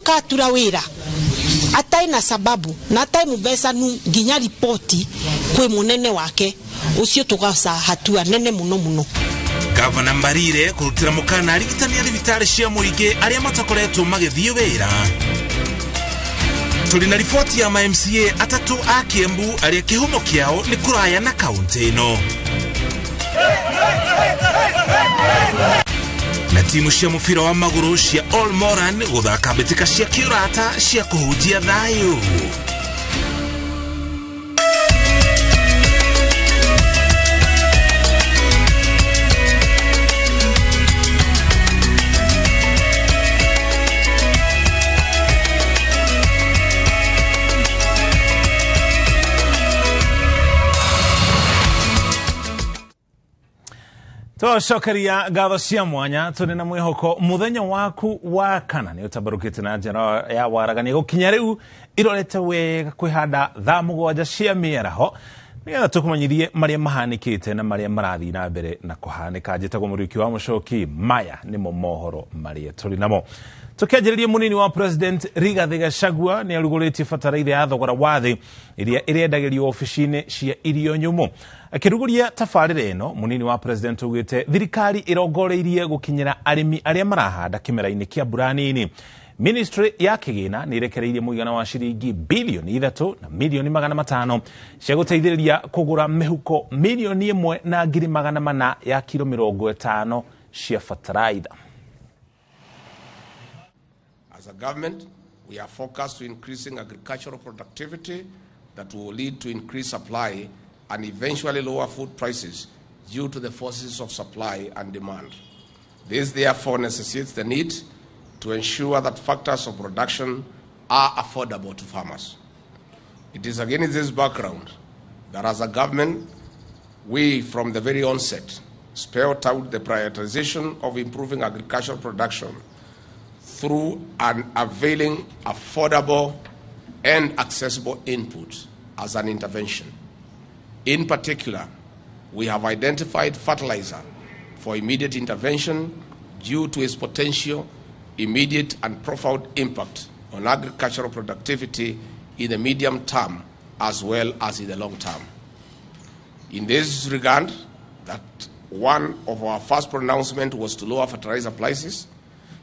Katura wira atai na sababu na atai mbeca nginya ripoti kwi munene wake ucio tugaca hatua nene muno muno. Gavana Mbarire kurutira mukana arigitani a thibitari cia muingi aria matakoretwo magithie wira. Tuli na riboti ya ma MCA atatu a Kiambu aria kihumo kiao ni kuraya na kaunti ino. Na timu cia mubira wa maguru cia All Moran guthaka mbitika cia kiurata cia kuhunjia thayu. Twacokeria ngatho cia mwanya turi na mwihoko muthenya waku wa kana ni utabarukite na njira ya waragania gukinya riu irorete wega kwihanda thaa mugwanja cia miaraho nigetha tukumanyithie maria mahanikite na maria marathii na mbere na kuhanika. Njitagwo Muriuki wa Mucoki, maya nimo mohoro maria turi namo. Tukianjĩrĩria munini wa President Rigathi Gachagua nĩ arugũrĩtie bataraitha ya thogora wa thĩ iria ĩrendagĩrio obici-inĩ cia irio nyũmũ. Akĩrugũria tabarĩra ĩno, munini wa President augĩte thirikari ĩrongoreirie gũkinyĩra arĩmi arĩa marahanda kĩmera-inĩ kĩa mbura nini. Ministry ya kĩgĩna nĩ ĩrekereirie mũigana wa ciringi bilioni 3 na milioni 500 cia gũteithĩrĩria kũgũra mĩhuko milioni 1 na ngiri 400 ya kiro 50 cia bataraitha. As a government, we are focused to increasing agricultural productivity that will lead to increased supply and eventually lower food prices due to the forces of supply and demand. This therefore necessitates the need to ensure that factors of production are affordable to farmers. It is against this background that as a government, we from the very onset spelled out the prioritization of improving agricultural production through an availing affordable and accessible input as an intervention. In particular, we have identified fertilizer for immediate intervention due to its potential immediate and profound impact on agricultural productivity in the medium term as well as in the long term. In this regard, that one of our first pronouncements was to lower fertilizer prices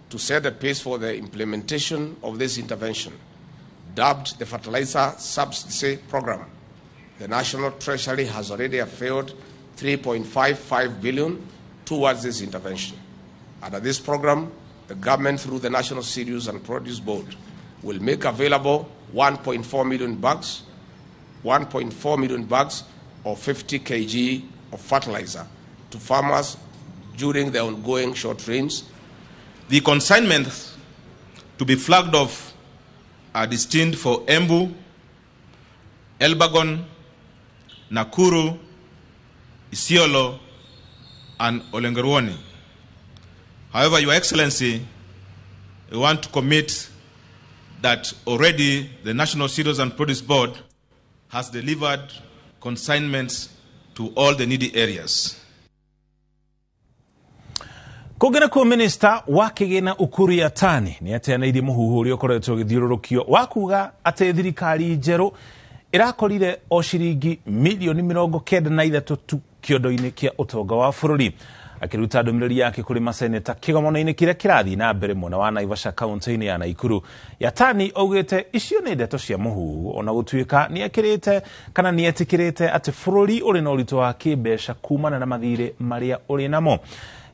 to set the pace for the implementation of this intervention, dubbed the Fertilizer Subsidy Program. The National Treasury has already availed 3.55 billion towards this intervention. Under this program, the government, through the National Cereals and Produce Board, will make available 1.4 million bags, 1.4 million bags or 50 kg of fertilizer to farmers during the ongoing short rains. The consignments to be flagged off are destined for Embu, Elbagon, Nakuru, Isiolo, and Olenguruone. However, Your Excellency, we want to commit that already the National Cereals and Produce Board has delivered consignments to all the needy areas. Kũngĩ nakuo, Minister wa kĩgĩna Ukur Yatani nĩ ateanĩirie mũhuhu ũrĩa ũkoretwo ũgĩthiũrũrũkio wa kuga atĩ thirikari njerũ ĩrakorire o ciringi milioni 93 tu kĩondo-inĩ kĩa ũtonga wa bũrũri. Akĩruta ndũmĩrĩri yake kũrĩ maseneta kĩgomano-inĩ kĩrĩa kĩrathiĩ na mbere mwena wa Naivasha kaunti-inĩ ya Nakuru, Yatani augĩte icio nĩ ndeto cia mũhuhu ona gũtuĩka nĩ ekĩrĩte kana nĩ etĩkĩrĩte atĩ bũrũri ũrĩ na ũritũ wa kĩmbeca kumana na mathirĩ marĩa ũrĩ namo.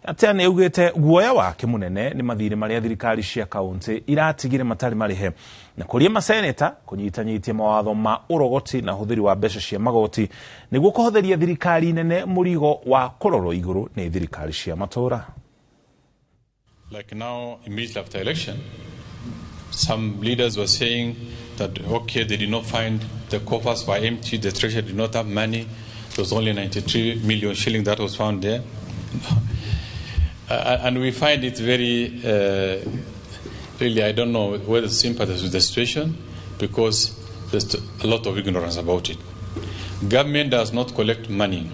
Yatani augĩte guoya wake mũnene nĩ mathirĩ marĩa thirikari cia kaunti iratigire matarĩ marĩhe na kũria maseneta kũnyitanyitie mawatho ma ũrogoti na ũhũthĩri wa mbeca cia magoti nĩguo kũhũthĩria thirikari nene mũrigo wa kũrorwo igũrũ nĩ thirikari cia matũra. Like now, immediately after election, some leaders were saying that, okay, they did not find the coffers were empty, the treasury did not have money, there was only 93 million shilling that was found there. And we find it very, really, I don't know whether to sympathize with the situation, because there's a lot of ignorance about it. Government does not collect money,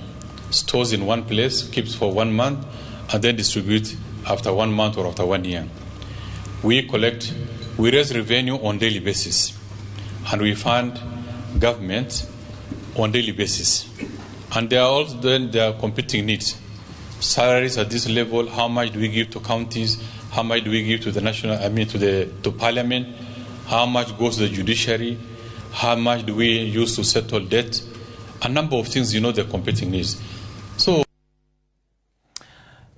stores in one place, keeps for 1 month, and then distributes after 1 month or after 1 year. We collect We raise revenue on daily basis, and we fund government on daily basis. And there are also then there are competing needs. Salaries at this level, how much do we give to counties? How much do we give to the national, I mean to the to parliament? How much goes to the judiciary? How much do we use to settle debt? A number of things, you know, the competing needs. So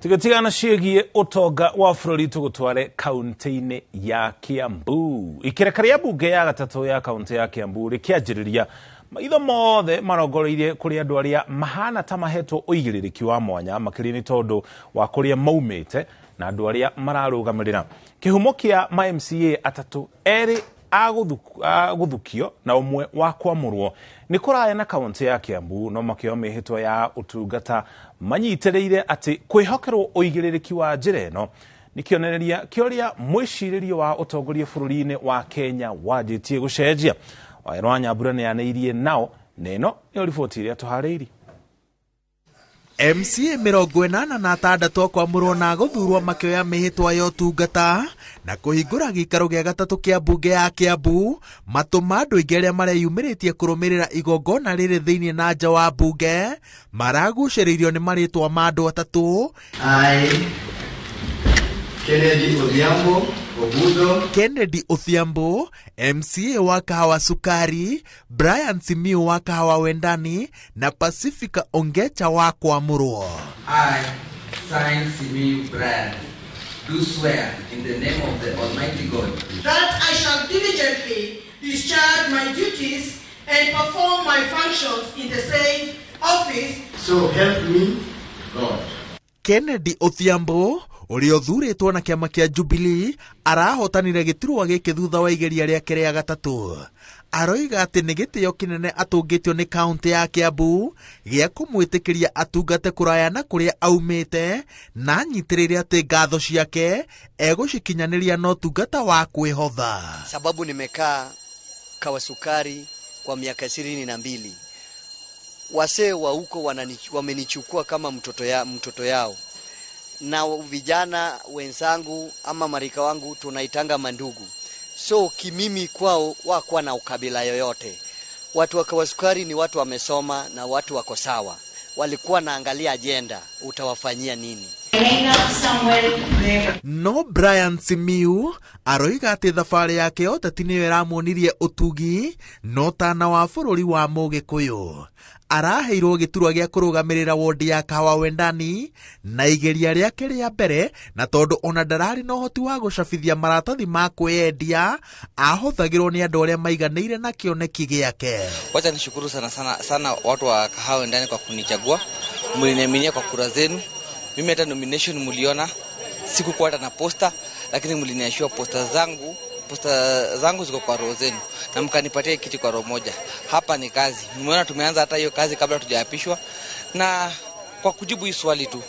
Tũgĩtigana ciĩgiĩ ũtonga wa bũrũri, tũgũtware kaunti-inĩ ya Kiambu. Ikereka rĩa mbunge ya gatatũ ya kaunti ya Kiambu rĩkĩanjĩrĩria, maitho mothe marongoreirie kũrĩ andũ arĩa mahana ta mahetwo ũigĩrĩrĩki wa mwanya, makĩria nĩ tondũ wa kũrĩa maumĩte na andũ arĩa mararũgamĩrĩra. Kĩhumo kĩa ma MCA atatũ, erĩ a gũthukio na ũmwe wa kwamũrwo, nĩ kũraya na kaunti ya Kiambu, no makĩoya mĩhĩtwa ya ũtungata manyitĩrĩire atĩ kwĩhokerwo ũigĩrĩrĩki wa njĩra ĩno nĩ kĩonereria kĩa ũrĩa mwĩcirĩrio wa ũtongoria bũrũri-inĩ wa Kenya wanjĩtie gũcenjia. Waĩro wa Nyambura nĩanĩirie nao, na ĩno nĩyo riboti ĩrĩa tũharĩirie. MCA 86 kwamũrwo na gũthurwo makĩoya mĩhĩtwa ya ũtungata na kũhingũra gĩikaro gĩa gatatũ kĩa mbunge ya Kiambu. Matũma andũ aingĩ arĩa mareyumĩrĩtie kũrũmĩrĩra igongona rĩrĩ thĩinĩ na nja wa mbunge maragucĩrĩirio nĩ marĩtwa ma andũ atatũ. I, Kennedy Odhiambo Ogudo. Kennedy Odhiambo, MCA wa Kahawa Sukari, Brian Simiu wa Kahawa Wendani na Pacifica Ongecha wa Kwamũrwo. I, sign Simiyu Brian, do swear in the name of the Almighty God that I shall diligently discharge my duties and perform my functions in the same office. So help me God. Kennedy Odhiambo, ũrĩa ũthurĩtwo na kĩama kĩa Jubilee, arahotanire gĩturwa gĩkĩ thutha wa igeria rĩake rĩa gatatũ. Aroiga atĩ nĩ gĩtĩo kĩnene atũngĩtio nĩ kaunti ya Kiambu gĩa kũmwĩtĩkĩria atungate kũraya na kũrĩa aumĩte, na anyitĩrĩire atĩ ngatho ciake egũcikinyanĩria na ũtungata wa kwĩhotha. Sababu nimekaa Kawasukari kwa miaka 22. Wasee wa huko wamenichukua kama mtoto yao, na vijana wenzangu ama marika wangu tunaitanga mandugu. So kimimi kwao wakuwa na ukabila yoyote. Watu wa Kawasukari ni watu wamesoma na watu wako sawa. Walikuwa naangalia agenda, utawafanyia nini? No Brian Simiu aroiga atĩ thabarĩ yake ya ũteti nĩyo ĩramuonirie ũtugi no tana wa bũrũri wa Mũgĩkũyũ. Araheirwo gĩturwa gĩa kũrũgamĩrĩra wodi ya Kahawa Wendani na igeria rĩake rĩa mbere, na tondũ ona ndararĩ na ũhoti wa gũcabithia maratathi ma kwĩyendia, ahũthagĩrwo nĩ andũ arĩa maiganĩire na kĩoneki gĩake. Wacha nishukuru sana sana sana watu wa Kahawa Wendani kwa kunichagua. Mliniaminia kwa kura zenu. Mimi hata nomination mliona sikukuwa hata na posta, lakini mliniashua posta zangu ziko kwa roho zenu na mkanipatia kiti kwa roho moja. Hapa ni kazi. Mmeona tumeanza hata hiyo kazi kabla tujaapishwa. Na kwa kujibu hii swali tu,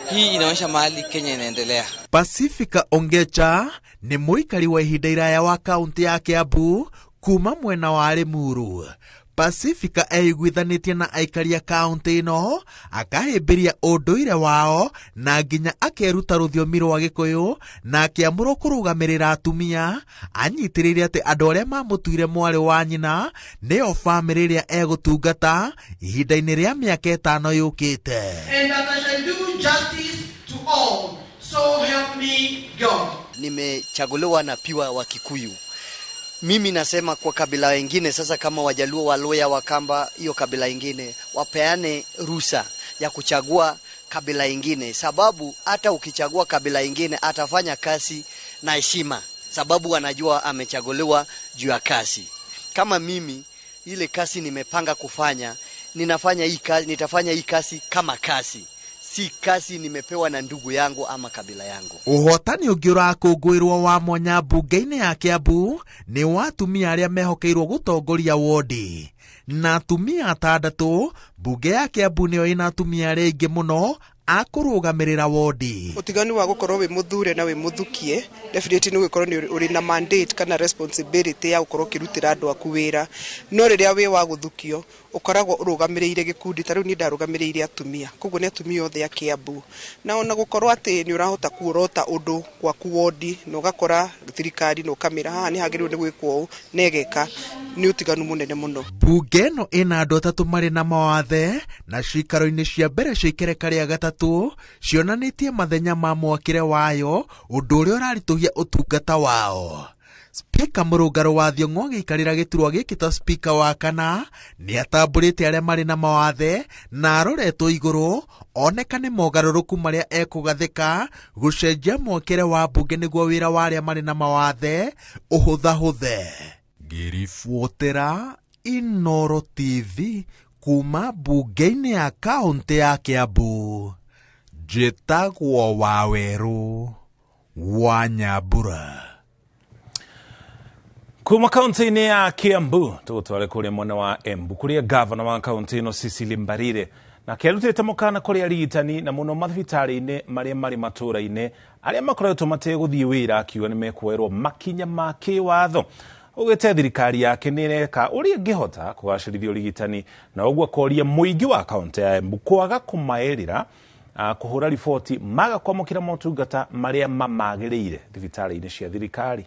hii inaonyesha mahali Kenya inaendelea. Pacifica Ongecha nĩ mũikari wa ihinda iraya wa kaunti ya Kiambu kuma mwena wa Limuru. Pacifica eiguithanĩtie na aikari a kaunti ĩno, akahĩmbĩria ũndũire wao na nginya akeruta rũthiomi rwa Gĩkũyũ na akĩamũrwo kũrũgamĩrĩra atumia. Anyitĩrĩire atĩ andũ arĩa mamũtuire mwarĩ wa nyina nĩo bamĩrĩ ĩrĩa egũtungata ihinda-inĩ rĩa mĩaka 5 yũkĩte. And that I shall do justice to all. So help me God. Nimechaguliwa na piwa wa Kikuyu. Mimi nasema kwa kabila wengine sasa, kama Wajaluo, Waluya, Wakamba, hiyo kabila ingine wapeane ruhusa ya kuchagua kabila ingine, sababu hata ukichagua kabila ingine atafanya kazi na heshima, sababu anajua amechaguliwa juu ya kazi. Kama mimi ile kazi nimepanga kufanya, ninafanya hii kazi, nitafanya hii kazi kama kazi, si kazi nimepewa na ndugu yangu ama kabila yangu. Ũhotani ũngĩ ũrakũngũĩrwo wa mwanya mbunge-inĩ ya Kiambu nĩ wa atumia arĩa mehokeirwo gũtongoria wodi, na atumia atandatũ. Mbunge ya Kiambu nĩyo ĩna atumia arĩa aingĩ mũno A kũrũgamĩrĩra wodi. Ũtiganu wa gũkorwo wĩ mũthure na wĩ mũthukie definitely nĩ gũkorwo nĩ ũrĩ na mandate kana responsibility ya gũkorwo ũkĩrutĩra andũ aku wĩra, no rĩrĩa wĩ wa gũthukio ũkoragwo ũrũgamĩrĩire gĩkundi. Ta rĩu niĩ ndarũgamĩrĩire atumia, koguo nĩ atumia othe a Kiambu, na ona gũkorwo atĩ nĩ ũrahota kuorota ũndũ gwaku wodi na ũgakora thirikari na ũkamĩra haha nĩ hagĩrĩirwo nĩ gwĩkwo ũũ na ĩgeka, nĩ ũtiganu mũnene mũno. Mbunge ĩno ĩna andũ 3 marĩ na mawathe na cikaro-inĩ cia mbere cia ikereka rĩa gatatũ cionanĩtie mathenya ma mwakĩre wayo, ũndũ ũrĩa ũraritũhia ũtungata wao. Spika Mũrũngarũ wa Thiong'o agĩikarĩra gĩturwa gĩkĩ ta spika wa kana nĩ atambũrĩte arĩa marĩ na mawathe na aroretwo igũrũ onekane mogarũrũku marĩa ekũgathĩka gũcenjia mwakĩre wa mbunge nĩguo wĩra wa arĩa marĩ na mawathe ũhũthahũthe. Ngĩribotera Inooro TV kuma mbunge-inĩ ya kaũntĩ ya Kiambu, njĩtagwo Wawerũ wa Nyambura. Kuma kaunti-inĩ ya Kiambu tũgũtware kũrĩa mwena wa Embu kũrĩa gavana wa kaunti ĩno Cecily Mbarire nake arutĩte mũkana kũrĩ arigitani na mũno mathibitarĩ-inĩ marĩa marĩ matũũra-inĩ arĩa makoretwo mategũthiĩ wĩra, akiuga nĩ mekuoerwo makinya ma kĩwatho. Augĩte thirikari yake nĩ ĩreka ũrĩa ĩngĩhota kũgacĩrithia ũrigitani na ũguo akoria mũingĩ wa kaunti ya Embu kwaga kũmaĩrĩra kũhũra riboti maga kwamũkĩra motungata marĩa mamagĩrĩire thibitarĩ-inĩ cia thirikari.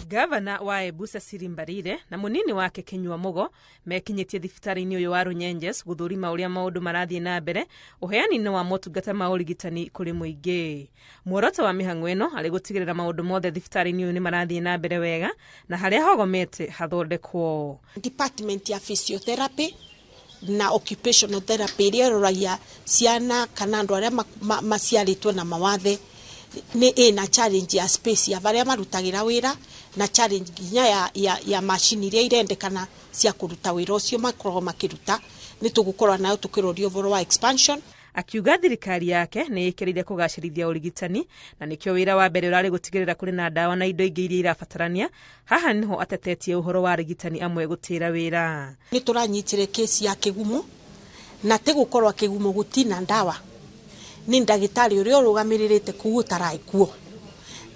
Gavana wa Embu Cecily Mbarire na munini wake Kinyua Mugo mekinyĩtie thibitarĩ-inĩ ũyũ wa Runyenjes gũthũrima ũrĩa maũndũ marathiĩ na mbere ũheani-inĩ wa motungata ma ũrigitani kũrĩ mũingĩ. Muoroto wa mĩhang'o ĩno arĩ gũtigĩrĩra maũndũ mothe thibitarĩ-inĩ ũyũ nĩ marathiĩ na mbere wega na harĩa hogomete hathondekwo. Department ya physiotherapy na occupational therapy ĩrĩa ĩroragia ciana kana andũ arĩa maciarĩtwo na mawathe nĩ ĩna challenge ya space ya barĩa marutagĩra wĩra na challenge nginya ya macini iria irendekana cia kũruta wĩra ũcio makoragwo makĩruta. Nĩ tũgũkorwo nayo tũkĩroria ũhoro wa expansion. Akiuga thirikari yake nĩ ĩkĩrĩire kũgacĩrithia ũrigitani na nĩkĩo wĩra wa mbere ũrarĩ gũtigĩrĩra kũrĩ na ndawa na indo ingĩ iria irabatarania. Haha nĩho atetetie ũhoro wa arigitani amwe gũtĩra wĩra. Nĩ tũranyitire kesi ya kĩgumo na tĩ gũkorwo kĩgumo gũtina ndawa, nĩ ndagĩtarĩ ũrĩa ũrũgamĩrĩrĩte kũu ũtarai kuo,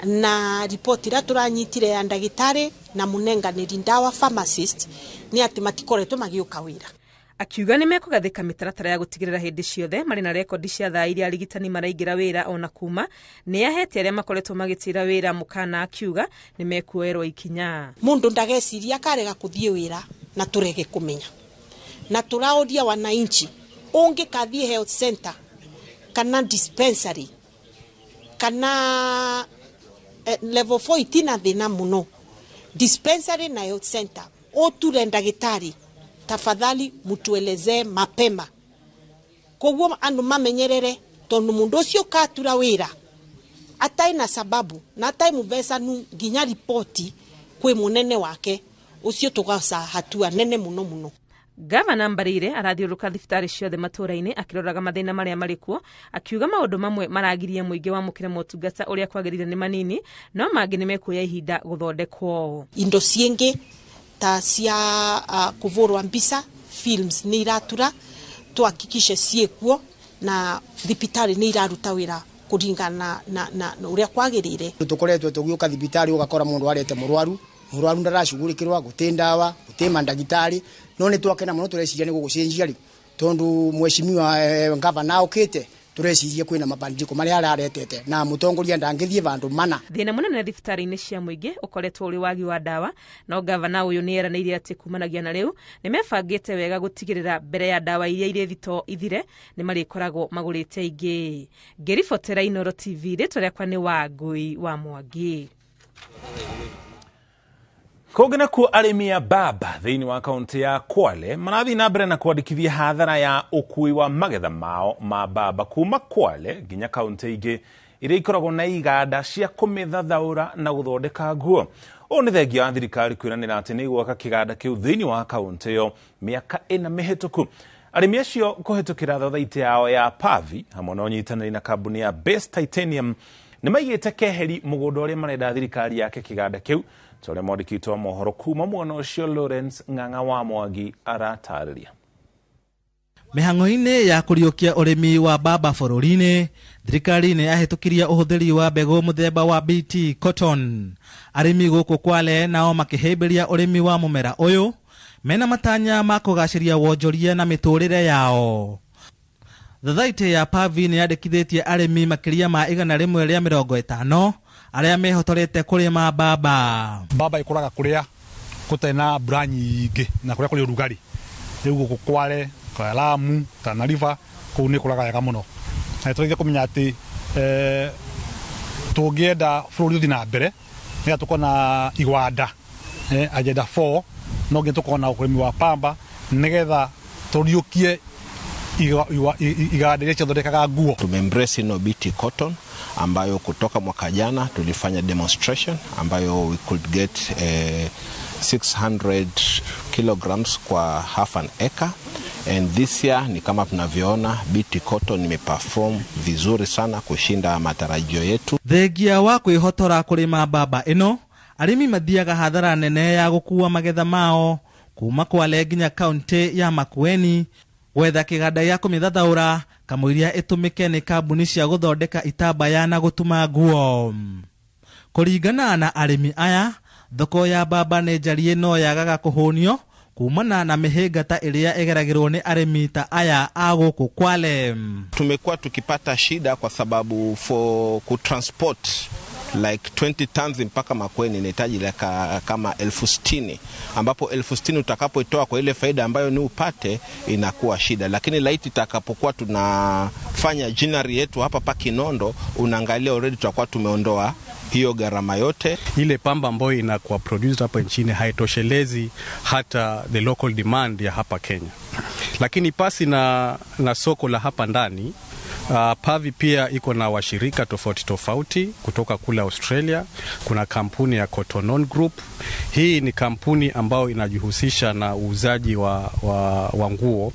na ripoti ĩrĩa tũranyitire ya ndagĩtarĩ na mũnenganĩri ndawa pharmacist nĩ atĩ matikoretwo magĩũka wĩra. Akiuga nĩ mekũgathĩka mĩtaratara ya gũtigĩrĩra hĩndĩ ciothe marĩ na rekondi cia thaa iria arigitani maraingĩra wĩra ona kuma nĩ ahete arĩa makoretwo magĩtĩra wĩra mũkana, akiuga nĩ mekuoerwo ikinya. Mũndũ ndageciria akarega kũthiĩ wĩra na tũrege kũmenya, na tũraũria wananchi ũngĩkathiĩ health center kana dispensary kana level 4 itina thĩna mũno, dispensary na health center ũture ndagĩtarĩ, tafadhali mutuelezee mapema koguo andũ mamenyerere, tondũ mũndũ ũcio katura wĩra atarĩ na sababu na atarĩ mũvecanu nginya ripoti kwĩ mũnene wake ũcio tũgaca hatua nene mũno mũno. Gavana Mbarire arathiũrũrũka thibitarĩ ciothe matũũra-inĩ akĩroraga mathĩna marĩa marĩ kuo, akiuga maũndũ mamwe maragiria mũingĩ wamũkĩre motungata ũrĩa kwagĩrĩire nĩ manini no mangĩ nĩ mekuoya ihinda gũthondekwo. Indo ciĩngĩ ta cia kũvũrwa mbica films nĩ iratura tuhakikishe ciĩkuo na thibitarĩ nĩ iraruta wĩra kũringana na ũrĩa kwagĩrĩire. Tũkoretwo tũgĩũka thibitarĩ ũgakora mũndũ arete mũrwaru, mũrwaru ndaracugurĩkĩrwo, gũtĩ ndawa, gũtĩ mandagĩtarĩ, no nĩ twakena mũno tũreciria nĩ gũgũcenjia rĩ, tondũ mheshimiwa gavana okĩte tũreciria kwĩna mabadiliko marĩa araretete na mũtongoria ndangĩthiĩ vandũ mana. Thĩna mũnene thibitarĩ-inĩ cia mũingĩ ũkoretwo ũrĩ wagi wa ndawa, no gavana ũyũ nĩ eranĩire atĩ kumanagia na rĩu nĩ mebangĩte wega gũtigĩrĩra mbere ya ndawa iria irĩ thito ithire nĩ marĩkoragwo magũrĩte ingĩ. Ngĩribotera Inooro TV, rĩtwa rĩakwa nĩ Wangũi wa Mwangi. Kũngĩ nakuo arĩmi a mbamba thĩinĩ wa kaunti ya Kwale marathiĩ na mbere na kwandĩkithia hathara ya ũkui wa magetha mao ma mbamba kuma Kwale nginya kaunti ingĩ iria ikoragwo na iganda cia kũmĩthathaũra na gũthondeka nguo. Ũũ nĩ thengia wa thirikari kwĩranĩra atĩ nĩ ĩgwaka kĩganda kĩu thĩinĩ wa kaunti ĩyo mĩaka 4 mĩhĩtũku. Arĩmi acio kũhĩtũkĩra thothaitĩ yao ya Pavi hamwe na ũnyitanĩri na kambuni ya Base Titanium nĩ maigĩte keheri mũgũnda ũrĩa marenda thirikari yake kĩganda kĩu, ta ũrĩa mwandĩki witũ wa mohoro kuma mwena ũcio Lawrence Ng'ang'a wa Mwangi aratarĩria. Mĩhang'o-inĩ ya kũriũkia ũrĩmi wa mbamba bũrũri-inĩ, thirikari nĩ yahĩtũkirie ũhũthĩri wa mbegũ mũthemba wa BT Cotton. Arĩmi gũkũ Kwale nao makĩhĩmbĩria ũrĩmi wa mũmera ũyũ mena matanya ma kũgacĩria wonjoria na mĩtũrĩre yao. Thothaitĩ ya Pavi nĩ yandĩkithĩtie arĩmi makĩria ma 150 arĩa mehotorete kũrĩma mbamba. Mbamba ĩkũraga kũrĩa gũtarĩ na mbura nyingĩ na kũrĩa kũrĩ ũrugarĩ. Rĩu gũkũ Kwale, Lamu, Tana River, kũu nĩ ĩkũraga wega mũno. Na nĩtũrĩkia kũmenya atĩ tũngĩenda bũrũri ũthiĩ na mbere nĩgetha tũkorwo na igwanda, agenda 4, no nginya tũkorwo na ũrĩmi wa pamba nĩgetha tũriũkie iganda iria ciathondekaga nguo. Tumeembrace ino BT Cotton ambayo kutoka mwaka jana tulifanya demonstration ambayo we could get 600 kilograms kwa half an acre, and this year ni kama tunavyoona BT Cotton imeperform vizuri sana kushinda matarajio yetu. Thengia wa kwĩhotora kũrĩma mbamba ĩno, arĩmi mathiaga hathara nene ya gũkua magetha mao kuma Kwale nginya kaunti ya Makueni gwetha kĩganda gĩa kũmĩthathaũra kamũiria ĩtũmĩke nĩ kambuni cia gũthondeka itambaya na gũtuma nguo. Kũringana na arĩmi aya, thoko ya mbamba nĩ njariĩ no yagaga kũhũnio kumana na mĩhĩnga ta ĩrĩa ĩgeragĩrwo nĩ arĩmi ta aya a gũkũ Kwale. Tumekuwa tukipata shida kwa sababu for kutransport like 20 tons mpaka Makueni inahitaji like kama 60,000, ambapo 60,000 utakapoitoa kwa ile faida ambayo ni upate inakuwa shida. Lakini laiti itakapokuwa tunafanya ginnery yetu hapa pa Kinondo, unaangalia already tutakuwa tumeondoa hiyo gharama yote. Ile pamba ambayo inakuwa produced hapa nchini haitoshelezi hata the local demand ya hapa Kenya. Lakini pasi na soko la hapa ndani, Pavi pia iko na washirika tofauti tofauti kutoka kule Australia. Kuna kampuni ya Cotton On Group. Hii ni kampuni ambayo inajihusisha na uuzaji wa nguo,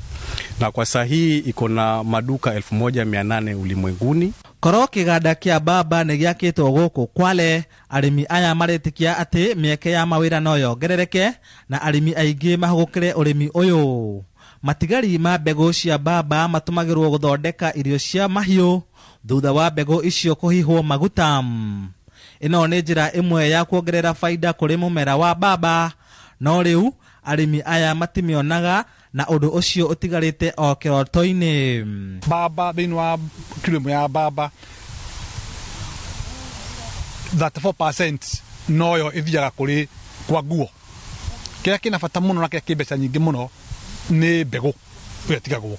na kwa sahihi iko na maduka 1800 ulimwenguni. Korwo kĩganda kĩa mbamba nĩ gĩakĩtwo gũkũ Kwale, arĩmi aya marĩtĩkia atĩ mĩeke ya mawĩra no yongerereke na arĩmi aingĩ mahũgũkĩre ũrĩmi ũyũ. Matigari ma mbegũ cia mbamba matũmagĩrwo gũthondeka irio cia mahiũ thutha wa mbegũ icio kũhihwo maguta. Ĩno nĩ njĩra ĩmwe ya kuongerera faida kũrĩ mũmera wa mbamba, no rĩu arĩmi aya matimĩonaga na ũndũ ũcio ũtigarĩte o kĩroto-inĩ. Mbamba thĩinĩ wa kilo ĩmwe ya mbamba 34% noyo ĩthiaga kũrĩ kwa nguo. Kĩrĩa kĩna bata mũno na kĩrĩa kĩ mbeca nyingĩ mũno nĩ mbegũ ĩyo ĩtigagwo,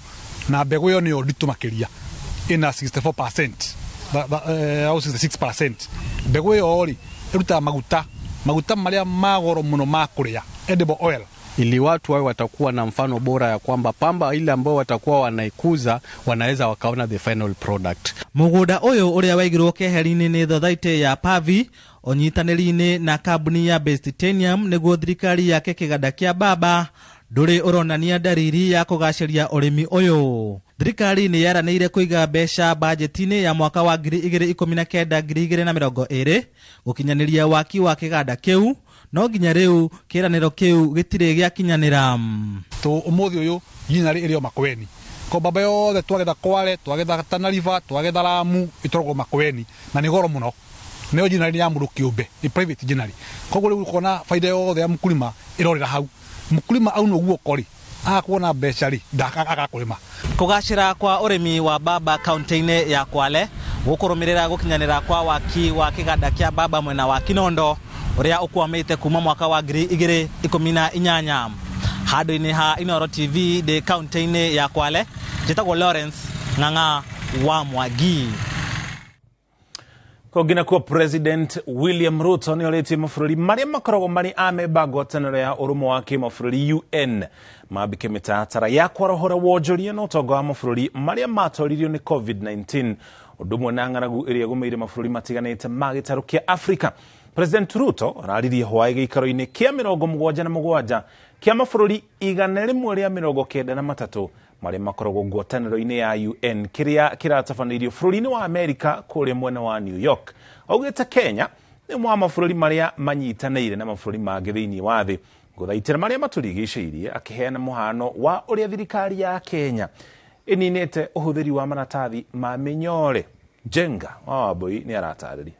na mbegũ ĩyo nĩyo nditũ makĩria, ĩna 64% au 66%. Mbegũ ĩyo rĩ ĩrutaga maguta marĩa ma goro mũno ma kũrĩa, edible oil. Ili watu wawe watakuwa na mfano bora ya kwamba pamba ile ambao watakuwa wanaikuza wanaweza wakaona the final product. Mũgũnda ũyũ ũrĩa waigirwo keheri-inĩ nĩ thothaitĩ ya Pavi ũnyitanĩri-inĩ na kambuni ya Base Titanium nĩguo thirikari yake kĩganda kĩa mbamba ndũrĩ ũronania ndariri ya kũgacĩria ũrĩmi ũyũ. Thirikari nĩ yeranĩire kũiga mbeca bajeti-inĩ ya mwaka wa 2019-2020 gũkinyanĩria waki wa kĩganda kĩu, no nginya rĩu kĩranĩro kĩu gĩtirĩ gĩakinyanĩra. Ũmũthĩ ũyũ ginnery ĩrĩ o Makueni. Ko mbamba yothe twagetha Kwale, twagetha Tana River, twagetha Lamu, ĩtwaragwo Makueni na nĩ goro mũno. Nĩyo ginnery nĩ ya mũndũ kĩũmbe, nĩ private ginnery. Koguo rĩu ũkona faida yothe ya mkulima ĩrorĩra hau. Mkulima aunwo guoko rĩ, agakuona mbeca rĩ, agakũrĩma. Kũgacĩra kwa ũrĩmi wa mbamba kaunti-inĩ ya Kwale gũkũrũmĩrĩra gũkinyanĩra kwa waki wa kĩganda kĩa mbamba mwena wa Kinondo ũrĩa ũkwamĩte kuma mwaka wa 2018. Handũ-inĩ ha Inooro TV ndĩ kaunti-inĩ ya Kwale, njĩtagwo Lawrence Ng'ang'a wa Mwangi. Kũngĩ nakuo President William Ruto nĩ orĩtie mabũrũri marĩa makoragwo marĩ amemba ngwatanĩro ya ũrũmwe wa kĩmabũrũri UN mambĩke mĩtaratara ya kwarahũra wonjoria na ũtonga wa mabũrũri marĩa matoririo nĩ COVID-19, ũndũ ũmwe na ng'aragu ĩrĩa ĩgũmĩire mabũrũri matiganĩte ma gĩtarũ kĩa Afrika. President Ruto araririe hwaĩ gĩikaro-inĩ kĩa 77 kĩa mabũrũri 193 marĩa makoragwo ngwatanĩro-inĩ ya UN kĩrĩa kĩratabanĩirio bũrũri-inĩ wa Amerika kũrĩa mwena wa New York. Augĩte Kenya nĩ ũmwe wa mabũrũri marĩa manyitanĩire na mabũrũri mangĩ thĩinĩ wa thĩ Gũthaitĩra marĩa matũrigicĩirie akĩheana mũhano wa ũrĩa thirikari ya Kenya ĩninĩte ũhũthĩri wa maratathi ma mĩnyore. Njenga wa Wambui nĩ aratarĩria.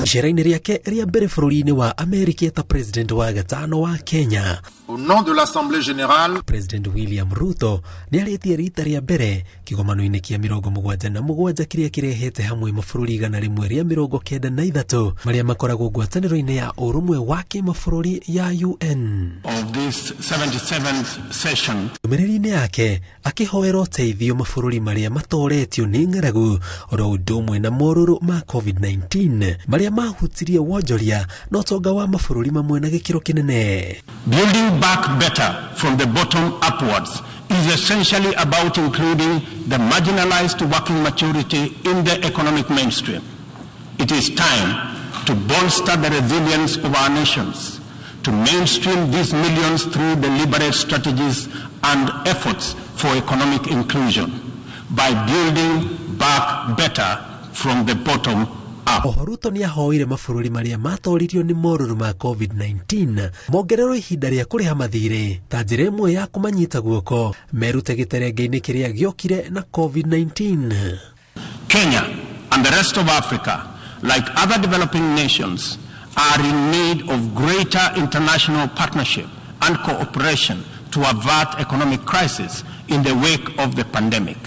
Icera-inĩ rĩake rĩa mbere bũrũri-inĩ wa Amerika ta president wa gatano wa Kenya. Au nom de l'Assemblée Générale, President William Ruto nĩ arĩtie rita rĩa mbere kĩgomano-inĩ kĩa 77 kĩrĩa kĩrehete hamwe mabũrũri 193 marĩa makoragwo ngwatanĩro-inĩ ya ũrũmwe wa kĩmabũrũri ya UN. Of this 77th session. Ndũmĩrĩri-inĩ yake akĩhoera ũteithio mabũrũri marĩa matoretio nĩ ng'aragu oro ũndũ ũmwe na morũrũ ma COVID-19 marĩa mahutirie wonjoria na ũtonga wa mabũrũri mamwe na gĩkĩro kĩnene. Building back better from the bottom upwards is essentially about including the marginalized working maturity in the economic mainstream. It is time to bolster the resilience of our nations, to mainstream these millions through deliberate strategies and efforts for economic inclusion by building back better from the bottom up. Oho Ruto nĩ ahoire mabũrũri marĩa matoririo nĩ morũrũ ma COVID-19 mongererwo ihinda rĩa kũrĩha mathirĩ ta njĩra ĩmwe ya kũmanyita guoko merute gĩterenge-inĩ kĩrĩa gĩokire na COVID-19. Kenya and the rest of Africa, like other developing nations, are in need of greater international partnership and cooperation to avert economic crisis in the wake of the pandemic.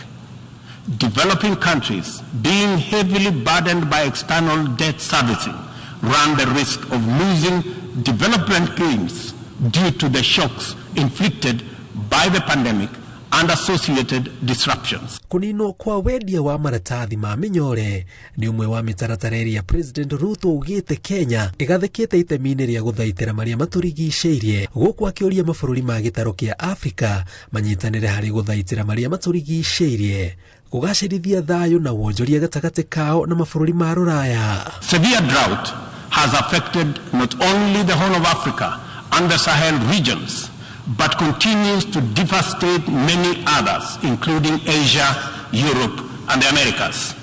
Developing countries, being heavily burdened by external debt servicing, run the risk of losing development gains due to the shocks inflicted by the pandemic and associated disruptions. Kũninwo kwa wendia wa maratathi ma mĩnyore nĩ ũmwe wa mĩtaratara ĩrĩa President Ruto augĩte Kenya ĩgathĩkĩte itemi-inĩ rĩa gũthaitĩra marĩa matũrigicĩirie, gũkũ akĩũria mabũrũri ma gĩtarũ kĩa Afrika manyitanĩre harĩ gũthaitĩra marĩa matũrigicĩirie, kũgacĩrithia thayũ na wonjoria gatagatĩ kao na mabũrũri ma rũraya. Severe drought has affected not only the Horn of Africa and the Sahel regions, but continues to devastate many others, including Asia, Europe, and the Americas.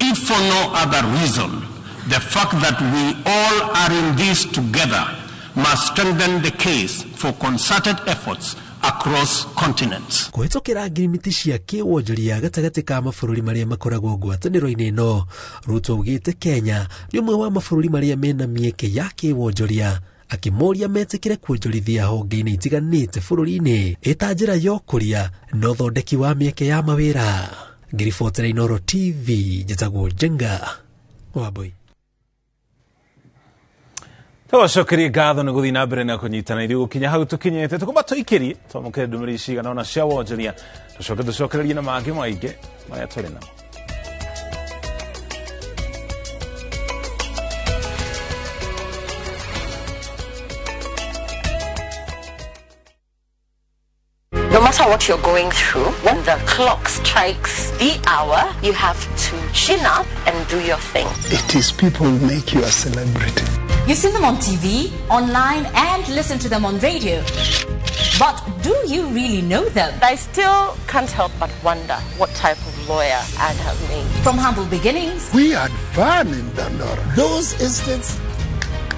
If for no other reason, the fact that we all are in this together must strengthen the case for concerted efforts across continents. Kũhĩtũkĩra ngirimiti cia kĩwonjoria gatagatĩ ka mabũrũri marĩa makoragwo ngwatanĩro-inĩ ĩno, Ruto augĩte Kenya nĩ ũmwe wa mabũrũri marĩa mena mĩeke ya kĩwonjoria, akĩmoria metĩkĩre kuonjorithia honge-inĩ itiganĩte bũrũri-inĩ ĩta njĩra ya ũkũria na ũthondeki wa mĩeke ya mawĩra. Ngĩribotera Inooro TV, njĩtagwo Njenga Wambui. Tũgacokerie ngatho nĩ gũthiĩ na mbere na kũnyitana ithuĩ gũkinya hau tũkinyĩte, tũkũmba tũikĩrie twamũkĩre ndũmĩrĩri cigana ũna cia wonjoria, tũcoke tũcokererie na mangĩ maingĩ marĩa tũrĩ namo. No matter what you're going through, when the clock strikes the hour, you have to chin up and do your thing. It is people who make you a celebrity. You see them on TV, online, and listen to them on radio. But do you really know them? I still can't help but wonder what type of lawyer I'd have made. From humble beginnings. We had fun in Dandora. Those instants,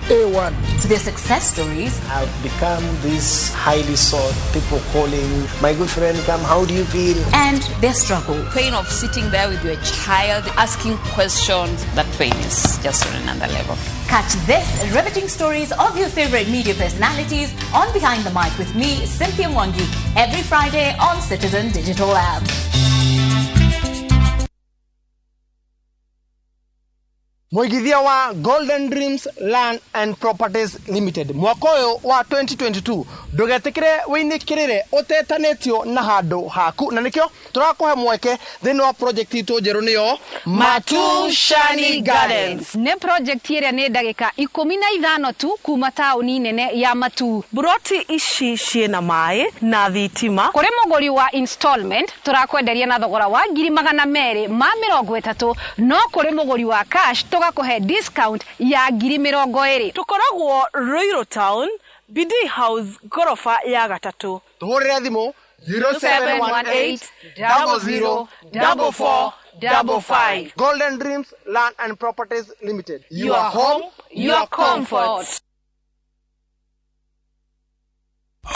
A1. To their success stories. I've become this highly sought, people calling, my good friend, come, how do you feel? And their struggle. Pain of sitting there with your child, asking questions, that pain is just on another level. Catch this riveting stories of your favorite media personalities on Behind the Mic with me, Cynthia Mwangi, every Friday on Citizen Digital App. Mũigithia wa Golden Dreams Land and Properties Limited mwaka ũyũ wa 2022 ndũgetĩkĩre wĩinĩkĩrĩre ũtetanĩtio na handũ haku, na nĩkĩo tũrakũhe mweke thĩinĩ wa project itũ njerũ nĩyo Matushani Gardens. Nĩ project ĩrĩa nĩ ndagĩka 15 tu kuma taũni nene ya Matu. Buroti ici ciĩna maĩ na thitima. Kũrĩ mũgũri wa installment tũrakwenderia na thogora wa 230,000, no kũrĩ mũgũri wa cash tũgakũhe discount ya 20,000. Tũkoragwo Ruiru Town, BD House, gorofa ya 3. Tũhũrĩre thimũ 0718 00 44 55. Golden Dreams Land and Properties Limited. Your home, your comfort.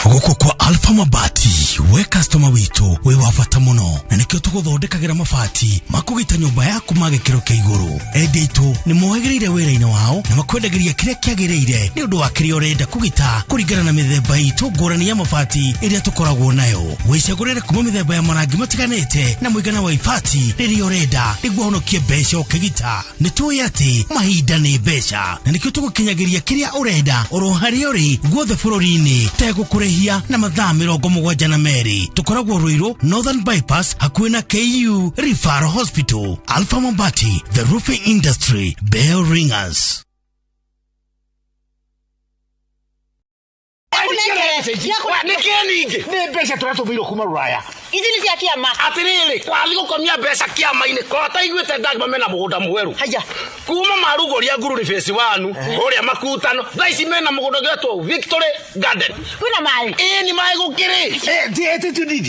Gũkũ kwa Alpha Mabati, we customer witũ wĩ wa bata mũno, na nĩkĩo tũgũthondekagĩra mabati makũgita nyũmba yaku ma gĩkĩro kĩa igũrũ. Endia aitũ nĩ mohĩgĩrĩire wĩra-inĩ wao na makwendagĩria kĩrĩa kĩagĩrĩire nĩ ũndũ wa kĩrĩa ũrenda kũgita kũringana na mĩthemba itũ ngũrani ya mabati ĩrĩa tũkoragwo nayo. Wĩcagũrĩre kuma mĩthemba ya marangi matiganĩte na mũigana wa ibati rĩrĩa ũrenda nĩguo ũhonokie mbeca ũkĩgita. Nĩ tũĩ atĩ mahinda nĩ mbeca, na nĩkĩo tũgũkinyagĩria kĩrĩa ũrenda oro harĩa ũrĩ guothe bũrũri-inĩ tegũkũrĩhia na mathaa 72. Tũkoragwo Ruiru Northern Bypass hakuhĩ na KU Referral Hospital. Alpha Mabati, the roofing industry bell ringers. Nĩkĩ ningĩ nĩ mbeca tũratũmĩirwo kuma rũraya? Ici nĩ cia kĩama. Atĩrĩrĩ, wathiĩ gũkomia mbeca kĩama-inĩ ko ataiguĩte ndagima mena mũgũnda mwerũ. Haya. Kuma marugũria Ngururi phase 1 ũrĩa makutano, thaa ici mena mũgũnda ũgetwo Victory Garden. Kwĩna maĩ? Ĩĩ nĩ maĩ gũkĩrĩ.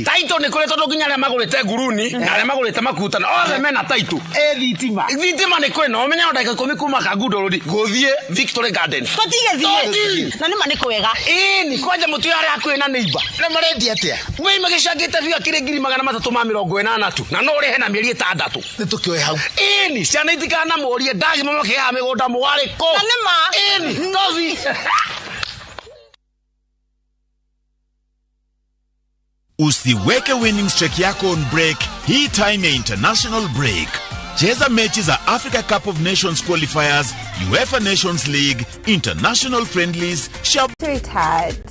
Title nĩ kũrĩ, tondũ nginya arĩa magũrĩte Nguruni na arĩa magũrĩte makutano othe mena title. Thitima. Thitima nĩ kũrĩ, na ũmenye no ndagĩka 10 kuma Kangundo Road gũthiĩ Victory Garden. Tũtigĩthiĩ. Na nĩma nĩ kwega. Ĩĩ kwanja mũtu arĩa hakuhĩ na neighbor. Na marendia atĩa? Wei magĩcangĩte biũ akĩrĩ 380,000 tu, na no ũrĩhe na mĩeri 6. Nĩ tũkĩoe hau. Ĩni ciana itikanamũrie ndagima makĩheaga mĩgũnda mwarĩ kũ. Na nĩma. Ĩni tothi. Usiweke winning streak yako on break hii time ya international break. Cheza mechi za Africa Cup of Nations qualifiers, UEFA Nations League, international friendlies, Sweetheart.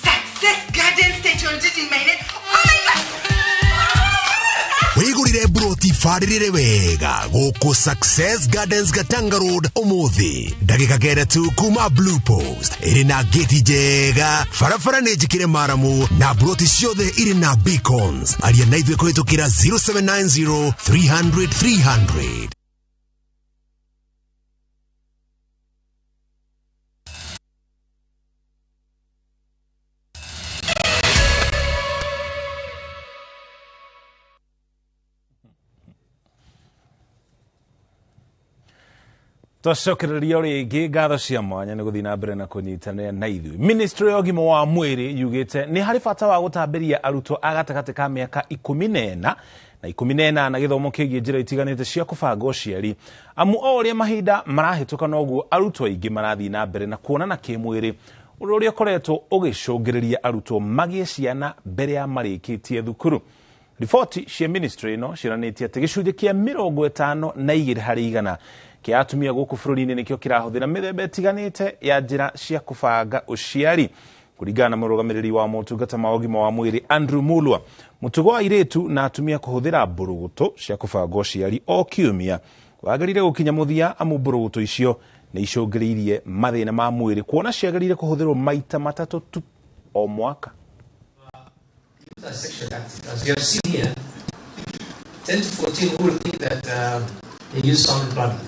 Success Garden Station in my name. Oh my God! Wigurire broti barĩrĩre wega gũkũ Success Gardens Gatanga Road ũmũthĩ, ndagĩka 9 tu kuma Blue Post. Ĩrĩ na gĩti njega, barabara nĩ njĩkĩre maramu na broti ciothe irĩ na beacons. Aria na ithuĩ kũhĩtũkĩra 0790 300 300. Twacokereria rĩngĩ ngatho cia mwanya nĩ gũthiĩ na mbere na kũnyitanĩra na ithuĩ. Ministry ya ũgima wa mwĩrĩ yugĩte nĩ harĩ bata wa gũtambĩria arutwo a gatagatĩ ka mĩaka 14 na 18 gĩthomo kĩgiĩ njĩra itiganĩte cia kũbanga ũciari, amu o ũrĩa mahinda marahĩtũka noguo arutwo aingĩ marathiĩ na mbere na kuonana kĩmwĩrĩ, ũndũ ũrĩa ũkoretwo ũgĩcũngĩrĩria arutwo magĩe ciana mbere ya marĩkĩtie thukuru. Riboti cia ministry ĩno cionanĩtie atĩ gĩcunjĩ kĩa 52 harĩ igana kĩa atumia gũkũ bũrũri-inĩ nĩkĩo kĩrahũthĩra mĩthemba ĩtiganĩte ya njĩra cia kũbanga ũciari. Kũringana na mũrũgamĩrĩri wa motungata ma ũgima wa mwĩrĩ Andrew Mulwa, mũtugo wa airĩtu na atumia kũhũthĩra mbũrũgũtũ cia kũbanga ũciari o kiumia wagĩrĩire gũkinya mũthia, amu mbũrũgũtũ icio nĩ icũngĩrĩirie mathĩna ma mwĩrĩ kuona ciagĩrĩire kũhũthĩrwo maita 3 tu o mwaka. As you have seen here, 10 to 14 who will think that they use family planning.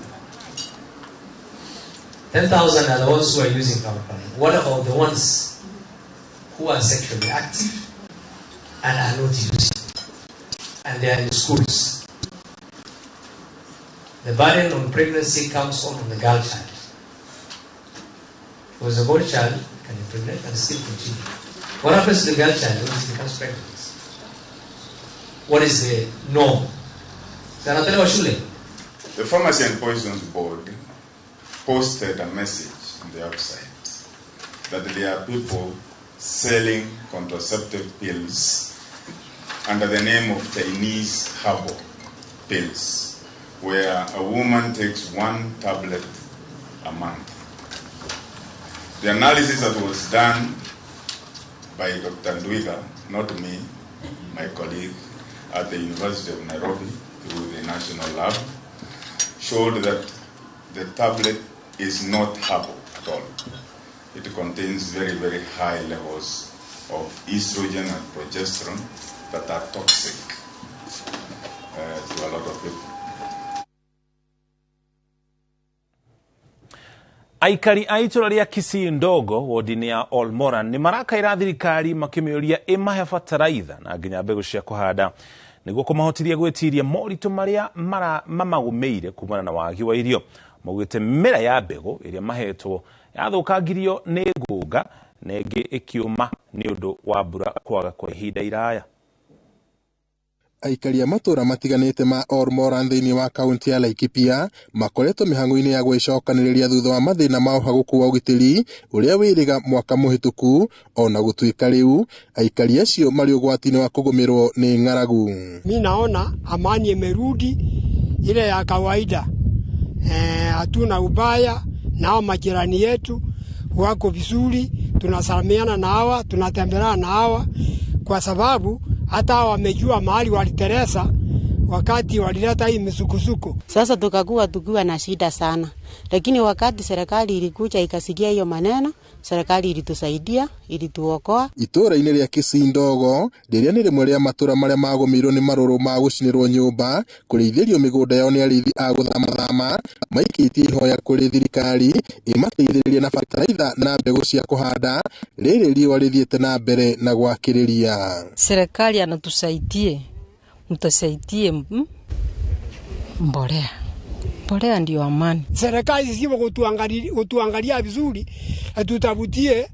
10,000 are the ones who are using family planning. What about the ones who are sexually active and are not using? And they are in schools. The burden on pregnancy comes on the girl child. Because the boy child can impregnate and still continue. What happens to the girl child when she becomes pregnant? What is the norm? The Pharmacy and Poisons Board posted a message on the website that there are people selling contraceptive pills under the name of Chinese herbal pills, where a woman takes 1 tablet a month. The analysis that was done by Dr. Ndwiga, not me, my colleague at the University of Nairobi through the National Lab, showed that the tablet is not herbal at all. It contains very, very high levels of estrogen and progesterone that are toxic to a lot of people. Aikari a itũra rĩa Kisii Ndogo wodi-inĩ ya Olmoran nĩ marakaĩra thirikari makĩmĩũria ĩmahe bataraitha na nginya mbegũ cia kũhanda nĩguo kũmahotithia gwĩtiria moritũ marĩa mamagũmĩire kumana na wagi wa irio. Maugĩte mĩmera ya mbegũ ĩrĩa mahetwo yathũkangirio nĩ ngũnga na ĩngĩ ĩkĩũma nĩ ũndũ wa mbura kwaga kwa ihinda iraya. Aikari a matũra matiganĩte ma Olmoran thĩinĩ wa kaunti ya Laikipia makoretwo mĩhang'o-inĩ ya gwĩcokanĩrĩria thutha wa mathĩna ma ũhagũku wa ũgitĩri ũrĩa wĩrĩga mwaka mũhĩtũku, ona gũtuĩka rĩu aikari acio marĩ ũgwati-inĩ wa kũgũmĩrwo nĩ ng'aragu. Mi naona amani imerudi ile ya kawaida, hatuna ubaya nao, majirani yetu wako vizuri, tunasalimiana na hawa, tunatembelea na hawa kwa sababu hata wamejua mahali waliteresa wakati walileta hii misukusuko. Sasa tukakuwa tukiwa na shida sana, lakini wakati serikali ilikuja ikasikia hiyo maneno, serikali ilitusaidia, ilituokoa. Itũra-inĩ rĩa Kisii Ndogo rĩrĩa nĩ rĩmwe rĩa matũra marĩa magũmĩirwo nĩ marũrũ ma gũcinĩrwo nyũmba, kũrĩithĩrio mĩgũnda yao nĩ arĩithi a gũthamathama, maikĩtie ihoya kũrĩ thirikari ĩmateithĩrĩrie na bataraitha na mbegũ cia kũhanda rĩrĩ riũa rĩthiĩte na mbere na gwakĩrĩria. Serikali anatusaidie, mtusaidie mbolea. Mbolea ndio amani. Serikali sio kutuangalia vizuri, tutavutie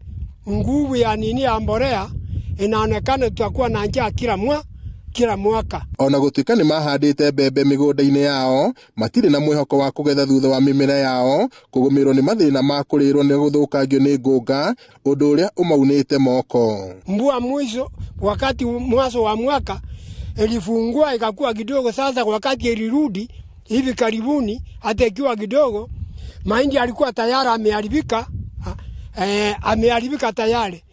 nguvu ya nini ya mbolea, inaonekana tutakuwa na njaa kila mwaka. Ona gũtuĩka nĩ mahandĩte mbembe mĩgũnda-inĩ yao, matirĩ na mwĩhoko wa kũgetha thutha wa mĩmera yao kũgũmĩrwo nĩ mathĩna ma kũrĩrwo nĩ gũthũkangio nĩ ngũnga, ũndũ ũrĩa ũmaunĩte moko. Mvua mwisho wakati mwanzo wa mwaka ilifungua ikakuwa kidogo. Sasa wakati ilirudi hivi karibuni, hata ikiwa kidogo, mahindi alikuwa tayari ameharibika, ameharibika tayari.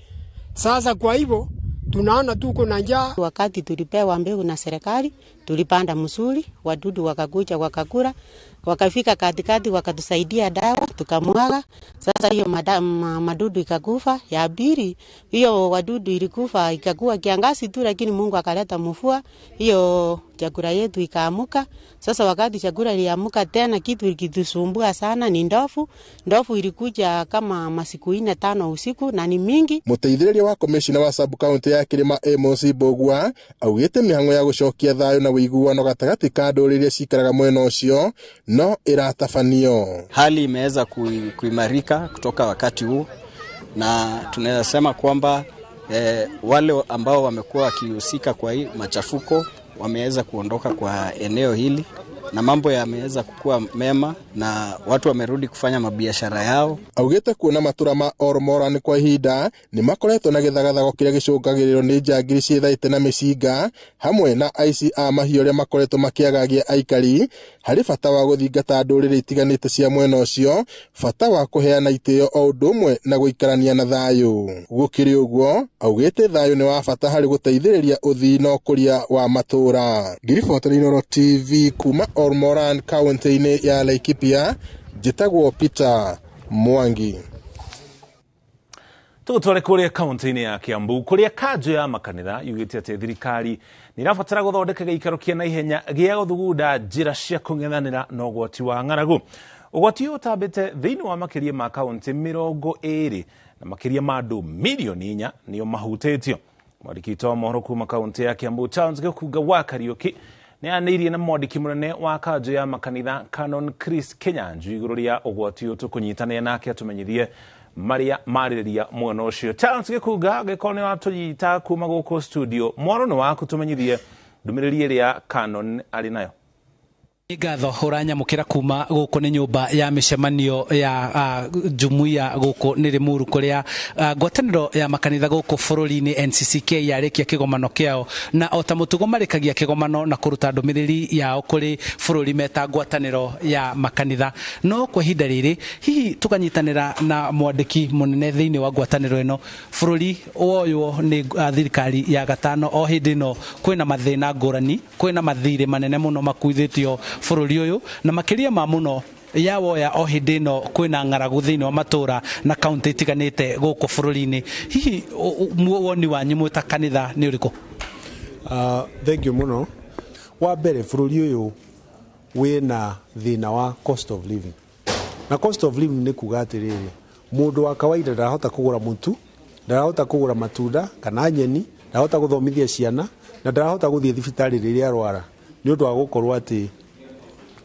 Sasa kwa hivyo tunaona tuko na njaa. Wakati tulipewa mbegu na serikali, tulipanda msuri, wadudu wakakuja wakakula, wakafika katikati wakatusaidia dawa tukamwaga. Sasa hiyo madudu ikakufa. Ya pili hiyo wadudu ilikufa ikakuwa kiangazi tu, lakini Mungu akaleta mvua, hiyo chakula yetu ikaamuka. Sasa wakati chakula iliamuka tena, kitu kitusumbua sana ni ndofu. Ndofu ilikuja kama masiku 4 5 usiku na ni mingi. Muteithĩrĩria wa komishina wa sub county ya Kirima Amos Mbugua augĩte mĩhang'o ya gũcokia thayũ na ũiguano gatagatĩ ka ndũrĩrĩ iria cikaraga mwena ũcio no ĩratabanio. Hali imeweza kuimarika kutoka wakati huu, na tunaweza sema kwamba wale ambao wamekuwa wakihusika kwa hii machafuko wameweza kuondoka kwa eneo hili, na mambo yameweza kukua mema na watu wamerudi kufanya mabiashara yao. Augĩte kuona matura ma Olmoran kwa ihinda nĩ makoretwo na gĩthagathago kĩrĩa gĩcũngagĩrĩrio nĩ njangiri ciĩthaĩte na mĩcinga hamwe na aici a mahiũ arĩa makoretwo makĩagagia aikari, harĩ bata wa gũthingata ndũrĩrĩ itiganĩte cia mwena ũcio, bata wa kũheana itĩo o ũndũ ũmwe na gũikarania na thayũ. Gũkĩrĩ ũguo, augĩte thayũ nĩ wa bata harĩ gũteithĩrĩria ũthii na ũkũria wa matũra. Ngiribota Inooro TV kuma Olmoran kaunti-inĩ ya Laikipia, njĩtagwo Peter Mwangi. Tũgũtware kũrĩa kaunti-inĩ ya Kiambu kũrĩa kanjũ ya makanitha yugĩte atĩ thirikari nĩ ĩrabatara gũthondeka gĩikaro kĩa naihenya gĩa gũthugunda njĩra cia kũng'ethanĩra na ũgwati wa ng'aragu. Ũgwati ũyũ ũtambĩte thĩinĩ wa makĩria ma kaunti 20 na makĩria ma andũ milioni 4 nĩo mahutĩtio. Mwandĩki witũ wa mohoro kuma kaunti ya Kiambu Charles Gĩkunga wa Kariũki nĩ anĩirie na mwandĩki mũnene wa kanjũ ya makanitha Canon Chris Kinyanjui igũrũ rĩa ũgwati ũyũ. Tũkũnyitanĩra nake atũmenyithie marĩa marĩrĩria mwena ũcio. Charles Gĩkunga, angĩkorwo nĩ watũnyita kuma gũkũ studio, mwaro nĩ waku, tũmenyithie ndũmĩrĩri ĩrĩa Canon arĩ nayo. Ngatho ũranyamũkĩra kuma gũkũ nĩ nyũmba ya mĩcemanio ya jumuiya gũkũ nĩ Limuru kũrĩa ngwatanĩro ya makanitha gũkũ bũrũri-inĩ NCCK yarĩkia kĩgomano kĩao, na o ta mũtugo marĩkagia kĩgomano na kũruta ndũmĩrĩri yao kũrĩ bũrũri meta ngwatanĩro ya makanitha. No kwa ihinda rĩrĩ hihi tũkanyitanĩra na mwandĩki mũnene thĩinĩ wa ngwatanĩro ĩno, bũrũri woywo nĩ thirikari ya gatano o hĩndĩ ĩno kwĩna mathĩna ngũrani, kwĩna mathirĩ manene mũno makuithĩtio bũrũri ũyũ, na makĩria ma mũno ya woya o hĩndĩ ĩno kwĩna ng'aragu thĩinĩ wa matũra na kaunti itiganĩte gũkũ bũrũri-inĩ. Hihi woni wanyu mwĩ ta kanitha nĩ ũrĩkũ? Thank you mũno. Wa mbere, bũrũri ũyũ wĩna thĩna wa cost of living. Na cost of living nĩ kuga atĩrĩrĩ, mũndũ wa kawaida ndarahota kũgũra mũtu, ndarahota kũgũra matunda kana nyeni, ndarahota gũthomithia ciana, na ndarahota gũthiĩ thibitarĩ rĩrĩa arwara nĩ ũndũ wa gũkorwo atĩ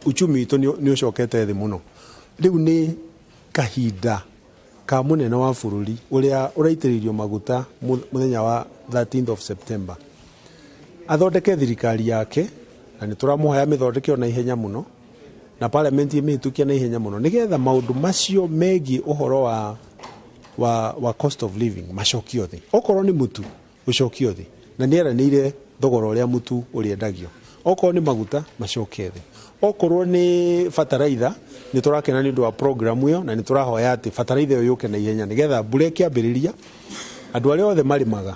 uchumi witũ nĩ ũcokete thĩ mũno. Rĩu nĩ kahinda ka mũnene wa bũrũri ũrĩa ũraitĩrĩirio maguta mũthenya wa 13th of September athondeke thirikari yake, na nĩ tũramũhoya mĩthondeke ona ihenya mũno, na parliament ĩmĩhĩtũkie na ihenya mũno, nĩgetha maũndũ macio megiĩ ũhoro wa cost of living macokio thĩ. Okorwo nĩ mũtu ũcokio thĩ, na nĩ eranĩire thogora ũrĩa mũtu ũrĩendagio. Okorwo nĩ maguta macoke thĩ. Okorwo nĩ bataraitha, nĩ tũrakena nĩ ũndũ wa program ĩyo, na nĩ tũrahoya atĩ bataraitha ĩyo yũke na ihenya nĩgetha mbura ĩkĩambĩrĩria andũ arĩa othe marĩmaga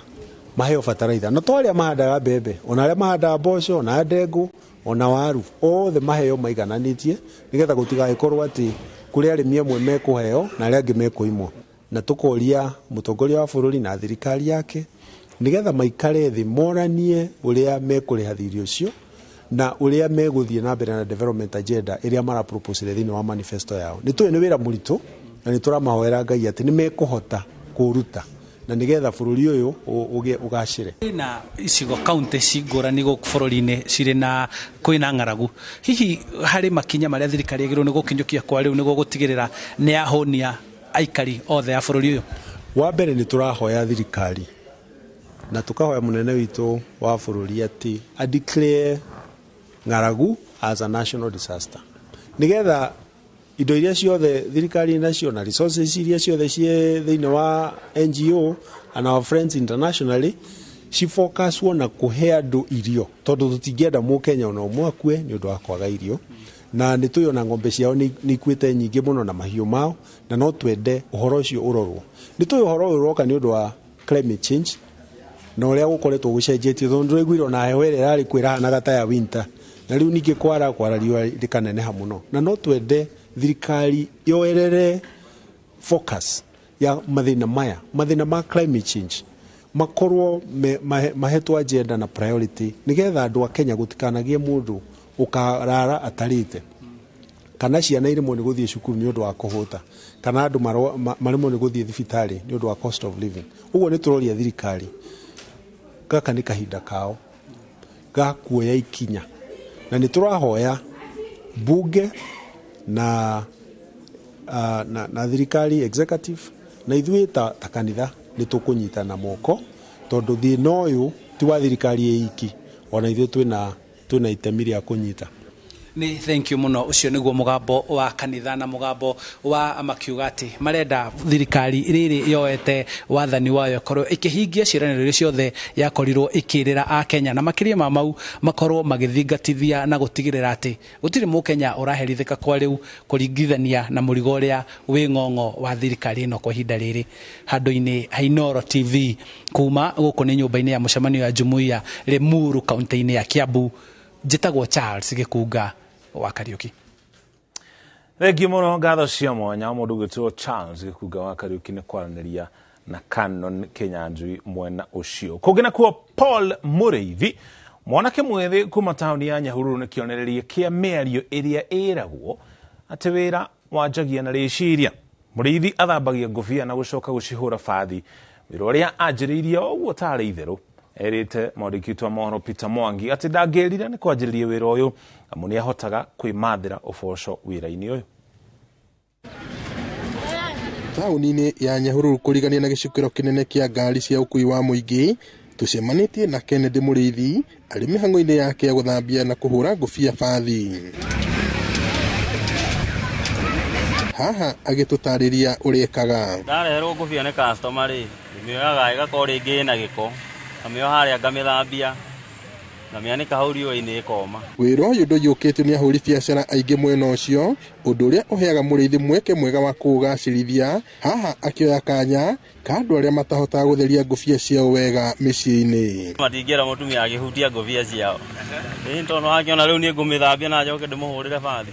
maheo bataraitha, na to arĩa mahandaga mbembe, ona arĩa mahandaga mboco, ona ndengũ, ona waru, othe maheo maigananĩtie, nĩgetha gũtigagĩkorwo atĩ kũrĩ arĩmi amwe mekũheo na arĩa angĩ mekũimwo. Na tũkoria mũtongoria wa bũrũri na thirikari yake nĩgetha maikare thĩ moranie ũrĩa mekũrĩha thirĩ ũcio na ũrĩa megũthiĩ na mbere na development agenda ĩrĩa maraproposire thĩinĩ wa manifesto yao. Nĩ tũĩ nĩ wĩra mũritũ, na nĩ tũramahoera Ngai atĩ nĩ mekũhota kũũruta na nĩgetha bũrũri ũyũ ũgacĩre. Na icigo kaunti cingũrani gũkũ bũrũri-inĩ cirĩ na kwĩna ng'aragu, hihi harĩ makinya marĩa thirikari ĩgĩrĩirwo nĩ gũkinyũkia kwa rĩu nĩguo gũtigĩrĩra nĩ yahũnia aikari othe a bũrũri ũyũ? Wa mbere nĩ tũrahoya thirikari na tũkahoya mũnene witũ wa bũrũri atĩ a declare ng'aragu as a national disaster, nĩgetha indo iria ciothe thirikari nacio na resources iria ciothe ciĩ thĩinĩ wa NGO and our friends internationally cifocuswo na kũhe andũ irio, tondũ tũtingĩenda mũkenya ona ũmwe akue nĩ ũndũ wa kwaga irio. Na nĩ tũĩ ona ng'ombe ciao nĩ ikuĩte nyingĩ mũno na mahiũ mao, na no twende ũhoro ũcio ũrorwo. Nĩ tũĩ ũhoro ũyũ ũroka nĩ ũndũ wa climate change na ũrĩa gũkoretwo gũcenjetie, tondũ ndũraiguire ona heho ĩrĩa ĩrarĩ kuo ĩrahanaga ta ya winter, na rĩu ningĩ kwara riũa rĩkaneneha mũno. Na no twende thirikari yoerere focus ya mathĩna maya, mathĩna ma climate change makorwo mahetwo agenda na priority, nĩgetha andũ a Kenya gũtikanagie mũndũ ũkarara atarĩte, kana ciana iremwo nĩ gũthiĩ cukuru nĩ ũndũ wa kũhũta, kana andũ maremwo nĩ gũthiĩ thibitarĩ nĩ ũndũ wa cost of living. Ũguo nĩ tũroria thirikari gaka nĩ kahinda kao ga kuoya ikinya, na nĩ tũrahoya bunge na thirikari executive na ithuĩ ta kanitha nĩ tũkũnyitana moko, tondũ thĩna ũyũ ti wa thirikari ĩiki, ona ithuĩ twĩna itemi rĩa kũnyita. Nĩ thank you mũno. Ũcio nĩguo mũgambo wa kanitha na mũgambo wa makiuga atĩ marenda thirikari rĩrĩ yoete wathani wayo ĩkorwo ĩkĩhingia ciĩranĩro iria ciothe yakorirwo ĩkĩrĩra a Kenya, na makĩria ma mau makorwo magĩthingatithia na gũtigĩrĩra atĩ gũtirĩ mũkenya ũraherithĩka kwa rĩu kũringithania na mũrigo ũrĩa wĩ ng'ong'o wa thirikari ĩno kwa ihinda rĩrĩ. Handũ-inĩ ha Inooro TV kuma gũkũ nĩ nyũmba-inĩ ya mũcemanio ya Jumuiya Limuru kaunti-inĩ ya Kiambu, njĩtagwo Charles Gĩkunga wa Kariuki. Thengiũ mũno, ngatho cia mwanya mũndũ ũgwĩtwo Charles Gĩkunga wa Kariuki nĩ kwaranĩria na Canon Kinyanjui mwena ũcio. Kũngĩ nakuo Paul Mũrĩithi, mwanake mwĩthĩ kuma taũni ya Nyahururu, nĩ kĩonereria kĩa mĩario ĩrĩa ĩragwo atĩ wĩra wanjagia na rĩciria. Mũrĩithi athambagia ngũbia na gũcoka gũcihũra bathi, wĩra ũrĩa anjĩrĩirie ũguo tarĩ itherũ. Erĩte mwandĩki witũ wa mohoro Peter Mwangi atĩ ndangĩrira nĩ kwanjĩrĩria wĩra ũyũ, amu nĩ ahotaga kwĩmathĩra ũboco wĩra-inĩ ũyũ. Taũni-inĩ ya Nyahururu kũrigania na gĩcukĩro kĩnene kĩa ngari cia ũkui wa mũingĩ, tũcemanĩtie na Kennedy Mũrĩithi arĩ mĩhang'o-inĩ yake ya gũthambia na kũhũra ngũbia bathi. Haha agĩtũtarĩria ũrĩa ekaga. Ndareherwo ngũbia nĩ customer rĩ, ndĩmĩoyaga ĩgakorwo rĩngĩ ĩna gĩko, ngamĩoha harĩa ngamĩthambia, ngamĩanĩka hau riũa-inĩ ĩkoma. Wĩra ũyũ ndũiyũkĩtio nĩ ahũri biacara aingĩ mwena ũcio, ũndũ ũrĩa ũheaga mũrĩithi mweke mwega wa kũũgacĩrithia. Haha akĩoya kanya ka andũ arĩa matahotaga gũtheria ngũbia ciao wega mĩciĩ-inĩ. Matingĩera mũtumia akĩhutia ngũbia ciao, ĩĩ tondũ wakĩona rĩu niĩ ngũmĩthambia na njoke ndĩmũhũrĩre bathi,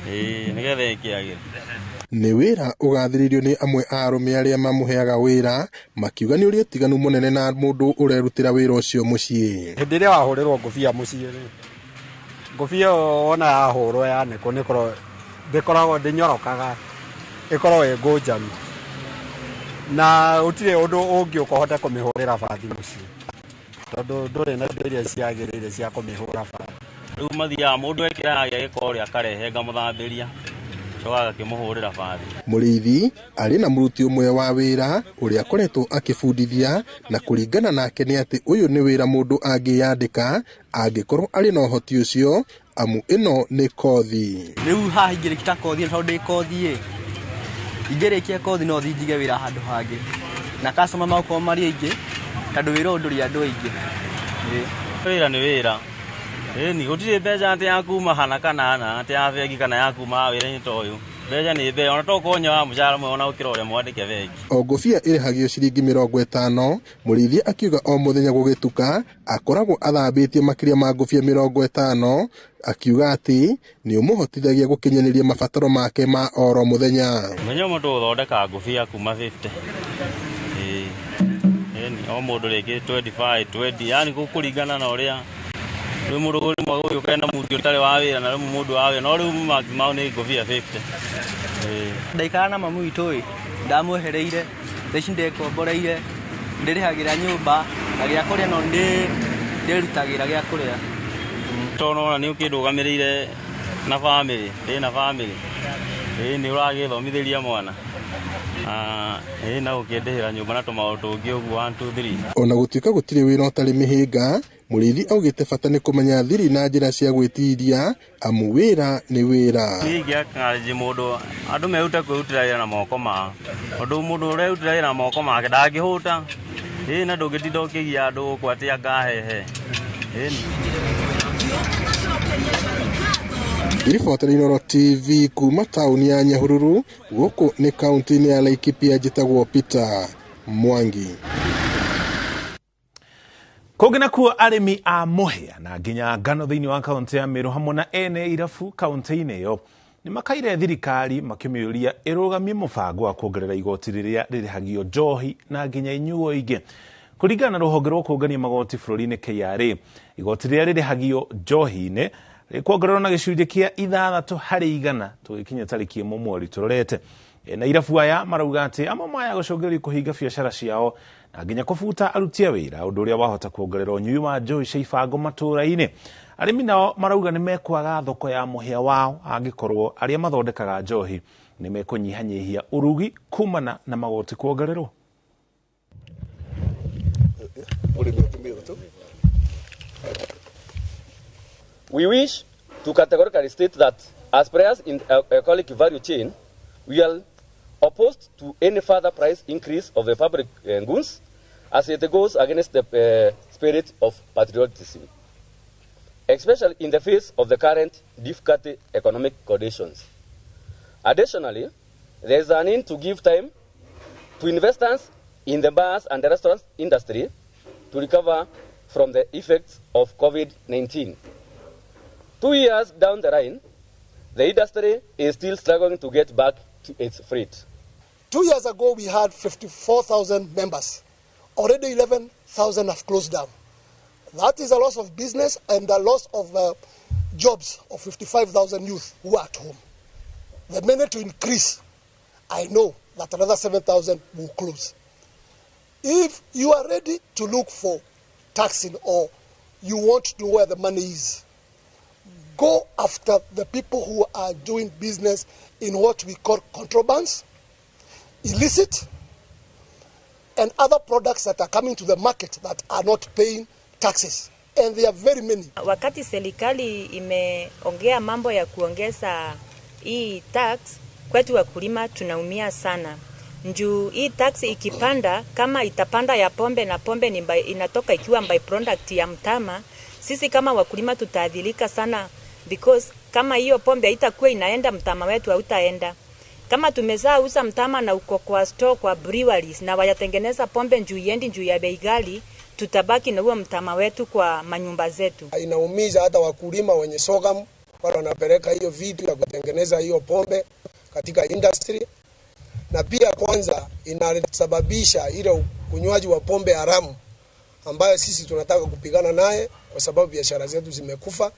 ĩĩ nĩgetha ĩkĩagĩre. Nĩ wĩra ũgathĩrĩirio nĩ amwe a arũme arĩa mamũheaga wĩra, makiuga nĩ ũrĩ ũtiganu mũnene na mũndũ ũrerutĩra wĩra ũcio mũciĩ. Hĩndĩ ĩrĩa wahũrĩrwo ngũbia mũciĩ rĩ, ngũbia ĩyo wona yahũrwo yanĩkwo nĩ ĩkoragwo Ndĩkoragwo ndĩnyorokaga, ĩkoragwo ĩ ngũnjanu na gũtirĩ ũndũ ũngĩũka ũhote kũmĩhũrĩra bathi mũciĩ tondũ ndũrĩ na indo iria ciagĩrĩire cia kũmĩhũra bathi. Rĩu mathiaga mũndũ ekĩra harĩa gĩko rĩ akarehe ngamũthambĩria coka agakĩmũhũrĩra bathi. Mũrĩithi arĩ na mũruti ũmwe wa wĩra ũrĩa akoretwo akĩbundithia, na kũringana nake nĩ atĩ ũyũ nĩ wĩra mũndũ angĩyandĩka angĩkorwo arĩ na ũhoti ũcio, amu ĩno nĩ kothi. Rĩu haha ingĩrĩkia ta kothi tondũ ndĩ kothi ĩ, ingĩrĩkia kothi no thiĩ njige wĩra handũ hangĩ na customer magũkorwo marĩ aingĩ tondũ wĩra ũyũ ndũrĩ andũ aingĩ. Wĩra nĩ wĩra. Ĩni gũtirĩ mbeca atĩ ya kuma hana kana hana atĩ ya bengi kana ya kuma wĩra-inĩ ta ũyũ. Mbeca nĩ mbeca ona to ũkorwo nyoaga mũcara mwega ona gũkĩra ũrĩa mwandĩke bengi. O ngũbia ĩrĩhagio ciringi 50, mũrĩithi akiuga o mũthenya gũgĩtuka akoragwo athambĩtie makĩria ma ngũbia 50, akiuga atĩ nĩ ũmũhotithagia gũkinyanĩria mabataro make ma oro mũthenya. Mũthenya ũmwe tũgũthondeka ngũbia kuma 50. Ĩni o mũndũ rĩngĩ 25, 20, yani gũkũringana na ũrĩa rĩu mũndũ rĩmwe gũgĩũka na mũndũ ũtarĩ wa wĩra na rĩmwe mũndũ wa wĩra, no rĩu maximum nĩ ngũbia 50. Ndaikara na mamu witũ ĩ, ndamwehereire, thaa ici ndekomboreire, ndĩrĩhagĩra nyũmba na gĩa kũrĩa no ndĩrutagĩra gĩa kũrĩa. Tondũ ona nĩ ũkĩndũgamĩrĩire na bamĩrĩ, ndĩ na bamĩrĩ, ĩĩ nĩ ũragĩthomithĩria mwana. Ĩĩ na ũkĩndĩhĩra nyũmba na tũmaũndũ tũngĩ ũguo 1 2 3. Ona gũtuĩka gũtirĩ wĩra ũtarĩ mĩhĩnga, mũrĩithi augĩte bata nĩ kũmenya thiri na njĩra cia gwĩtiria, amu wĩra nĩ wĩra. Niĩ ingĩakanji mũndũ andũ merute kwĩrutĩra wĩra na moko mao, tondũ mũndũ ũrerutĩra wĩra na moko make ndangĩhũta. Ĩĩ na ndũngĩtinda ũkĩgia andũ gũkũ atĩ angahehe. Ĩĩ. Ngĩribotera Inooro TV kuma taũni ya Nyahururu, gũkũ nĩ kaunti-inĩ ya Laikipia, njĩtagwo Peter Mwangi. Kũngĩ nakuo arĩmi a mũhĩa na nginya ngano thĩinĩ wa kaunti ya Meru hamwe na ene irabu kaunti-inĩ ĩyo nĩ makaire thirikari makĩmĩũria ĩrũgamie mũbango wa kuongerera igoti rĩrĩa rĩrĩhagio njohi na nginya inyuo ingĩ. Kũringana na rũhonge rwa kũngania magoti bũrũri-inĩ KRA, igoti rĩrĩa rĩrĩhagio njohi-inĩ rĩkuongererwo na gĩcunjĩ kĩa 6 harĩ 100 tũgĩkinya tarĩki 1 mweri tũrorete. Na irabu aya marauga atĩ amwe maya gũcũngĩrĩria kũhinga biacara ciao na nginya kũbuta aruti a wĩra, ũndũ ũrĩa wahota kuongerera ũnyui wa njohi cia ibango matũũra-inĩ. Arĩmi nao marauga nĩ mekwaga thoko ya mũhĩa wao angĩkorwo arĩa mathondekaga njohi nĩ mekũnyihanyihia ũrugi kumana na magoti kuongererwo. We wish to categorically state that as players in the alcoholic value chain, we are opposed to any further price increase of the public goods as it goes against the spirit of patriotism, especially in the face of the current difficult economic conditions. Additionally, there is a need to give time to investors in the bars and the restaurant industry to recover from the effects of COVID-19. 2 years down the line, the industry is still struggling to get back to its feet. 2 years ago, we had 54,000 members. Already 11,000 have closed down. That is a loss of business and a loss of jobs of 55,000 youth who are at home. The minute to increase, I know that another 7,000 will close. If you are ready to look for taxing or you want to know where the money is, go after the people who are doing business in what we call contrabands, illicit, and other products that are coming to the market that are not paying taxes. And there are very many. Wakati serikali imeongea mambo ya kuongeza hii tax, kwetu wakulima tunaumia sana. Njuu hii tax ikipanda, kama itapanda ya pombe na pombe ni inatoka ikiwa by product ya mtama, sisi kama wakulima tutaadhirika sana because kama hiyo pombe haitakuwa inaenda, mtama wetu hautaenda. Kama tumezaa uza mtama na uko kwa store kwa breweries na wayatengeneza pombe njuu iendi njuu ya bei ghali, tutabaki na huo mtama wetu kwa manyumba zetu. Inaumiza hata wakulima wenye sorghum wale wanapeleka hiyo vitu ya kutengeneza hiyo pombe katika industry, na pia kwanza inasababisha ile unywaji wa pombe haramu ambayo sisi tunataka kupigana naye kwa sababu biashara zetu zimekufa.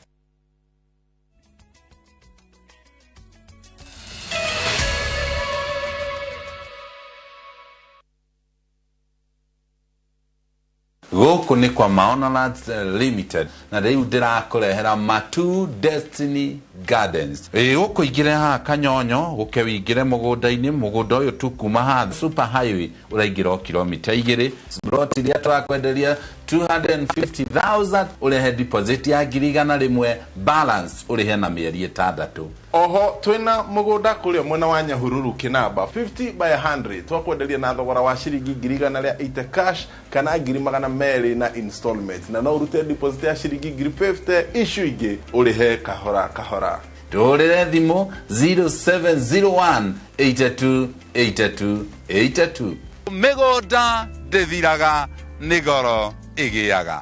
Gũkũ nĩ kwa Maono Lands Limited na rĩu ndĩrakũrehera Matu Destiny Gardens. Ĩ gũkũ ingĩre haha Kanyonyo gũke wĩingĩre mũgũnda-inĩ, mũgũnda ũyũ tu kuma haha super highway ũraingĩra o kilomita 2. Plot iria tũrakwenderia 250,000 ũrehe deposit ya 100,000, balance ũrĩhe na mĩeri 6. Oho twina mugunda kuria mwena wa Nyahururu Kinamba 50 by 100 twakwenderia na thogora wa ciringi 180 cash kana 200,000 na installment, na no urute deposit ya ciringi 50,000 icio ingĩ ũrĩhe kahora kahora. Tũhũrĩre thimũ 0701 82 82 82. Mĩgũnda ndĩthiraga nĩ goro ĩgĩaga.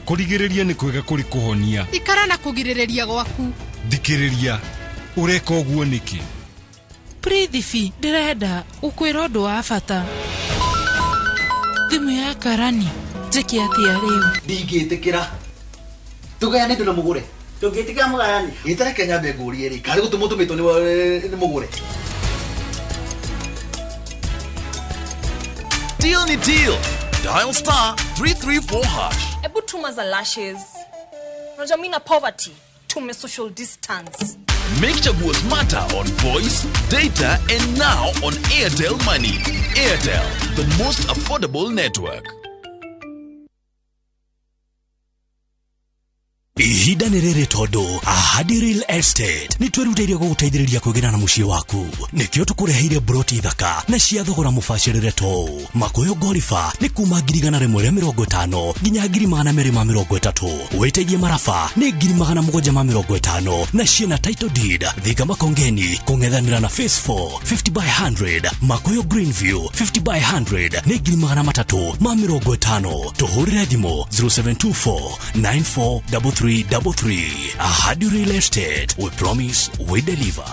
Kũrigĩrĩria nĩ kwega kũrĩ kũhonia. Ikara na kũgirĩrĩria gwaku. Thikĩrĩria, ũreka ũguo nĩkĩ? Prithibi, ndĩrenda gũkwĩra ũndũ wa bata. Thimũ ya karani njĩke atĩa rĩu? Ndingĩtĩkĩra. Tũgayane indo na mũgũre. Tũngĩtĩkĩra mũgayane. Gĩtareke nyambe ngũrie rĩ, karĩ gũtũmwo tũmĩtwo nĩ mũgũre. Deal ni deal. Dial star 334 hash. Ebu tuma za lashes. Unajua mimi na poverty, tume social distance. Make chaguo smarter on voice, data and now on Airtel Money. Airtel, the most affordable network. Ihinda nĩ rĩrĩ tondũ Ahadi Real Estate nĩ twĩrutĩire gũgũteithĩrĩria kwĩgĩra na mũciĩ waku. Nĩkĩo tũkũreheire broti thaka na cia thogora mũbacĩrĩre to. Makoyo Gorifa nĩ kuma 150,000 nginya 230,000. Wĩteithie Marafa nĩ 750,000 na ciĩna title deed. Thika Makongeni kũng'ethanĩra na Phase 4 50 by 100. Makoyo Greenview 50 by 100 nĩ 350,000. Tũhũrĩre thimũ 0724 94 3333. Ahadi Real Estate. We promise, we deliver.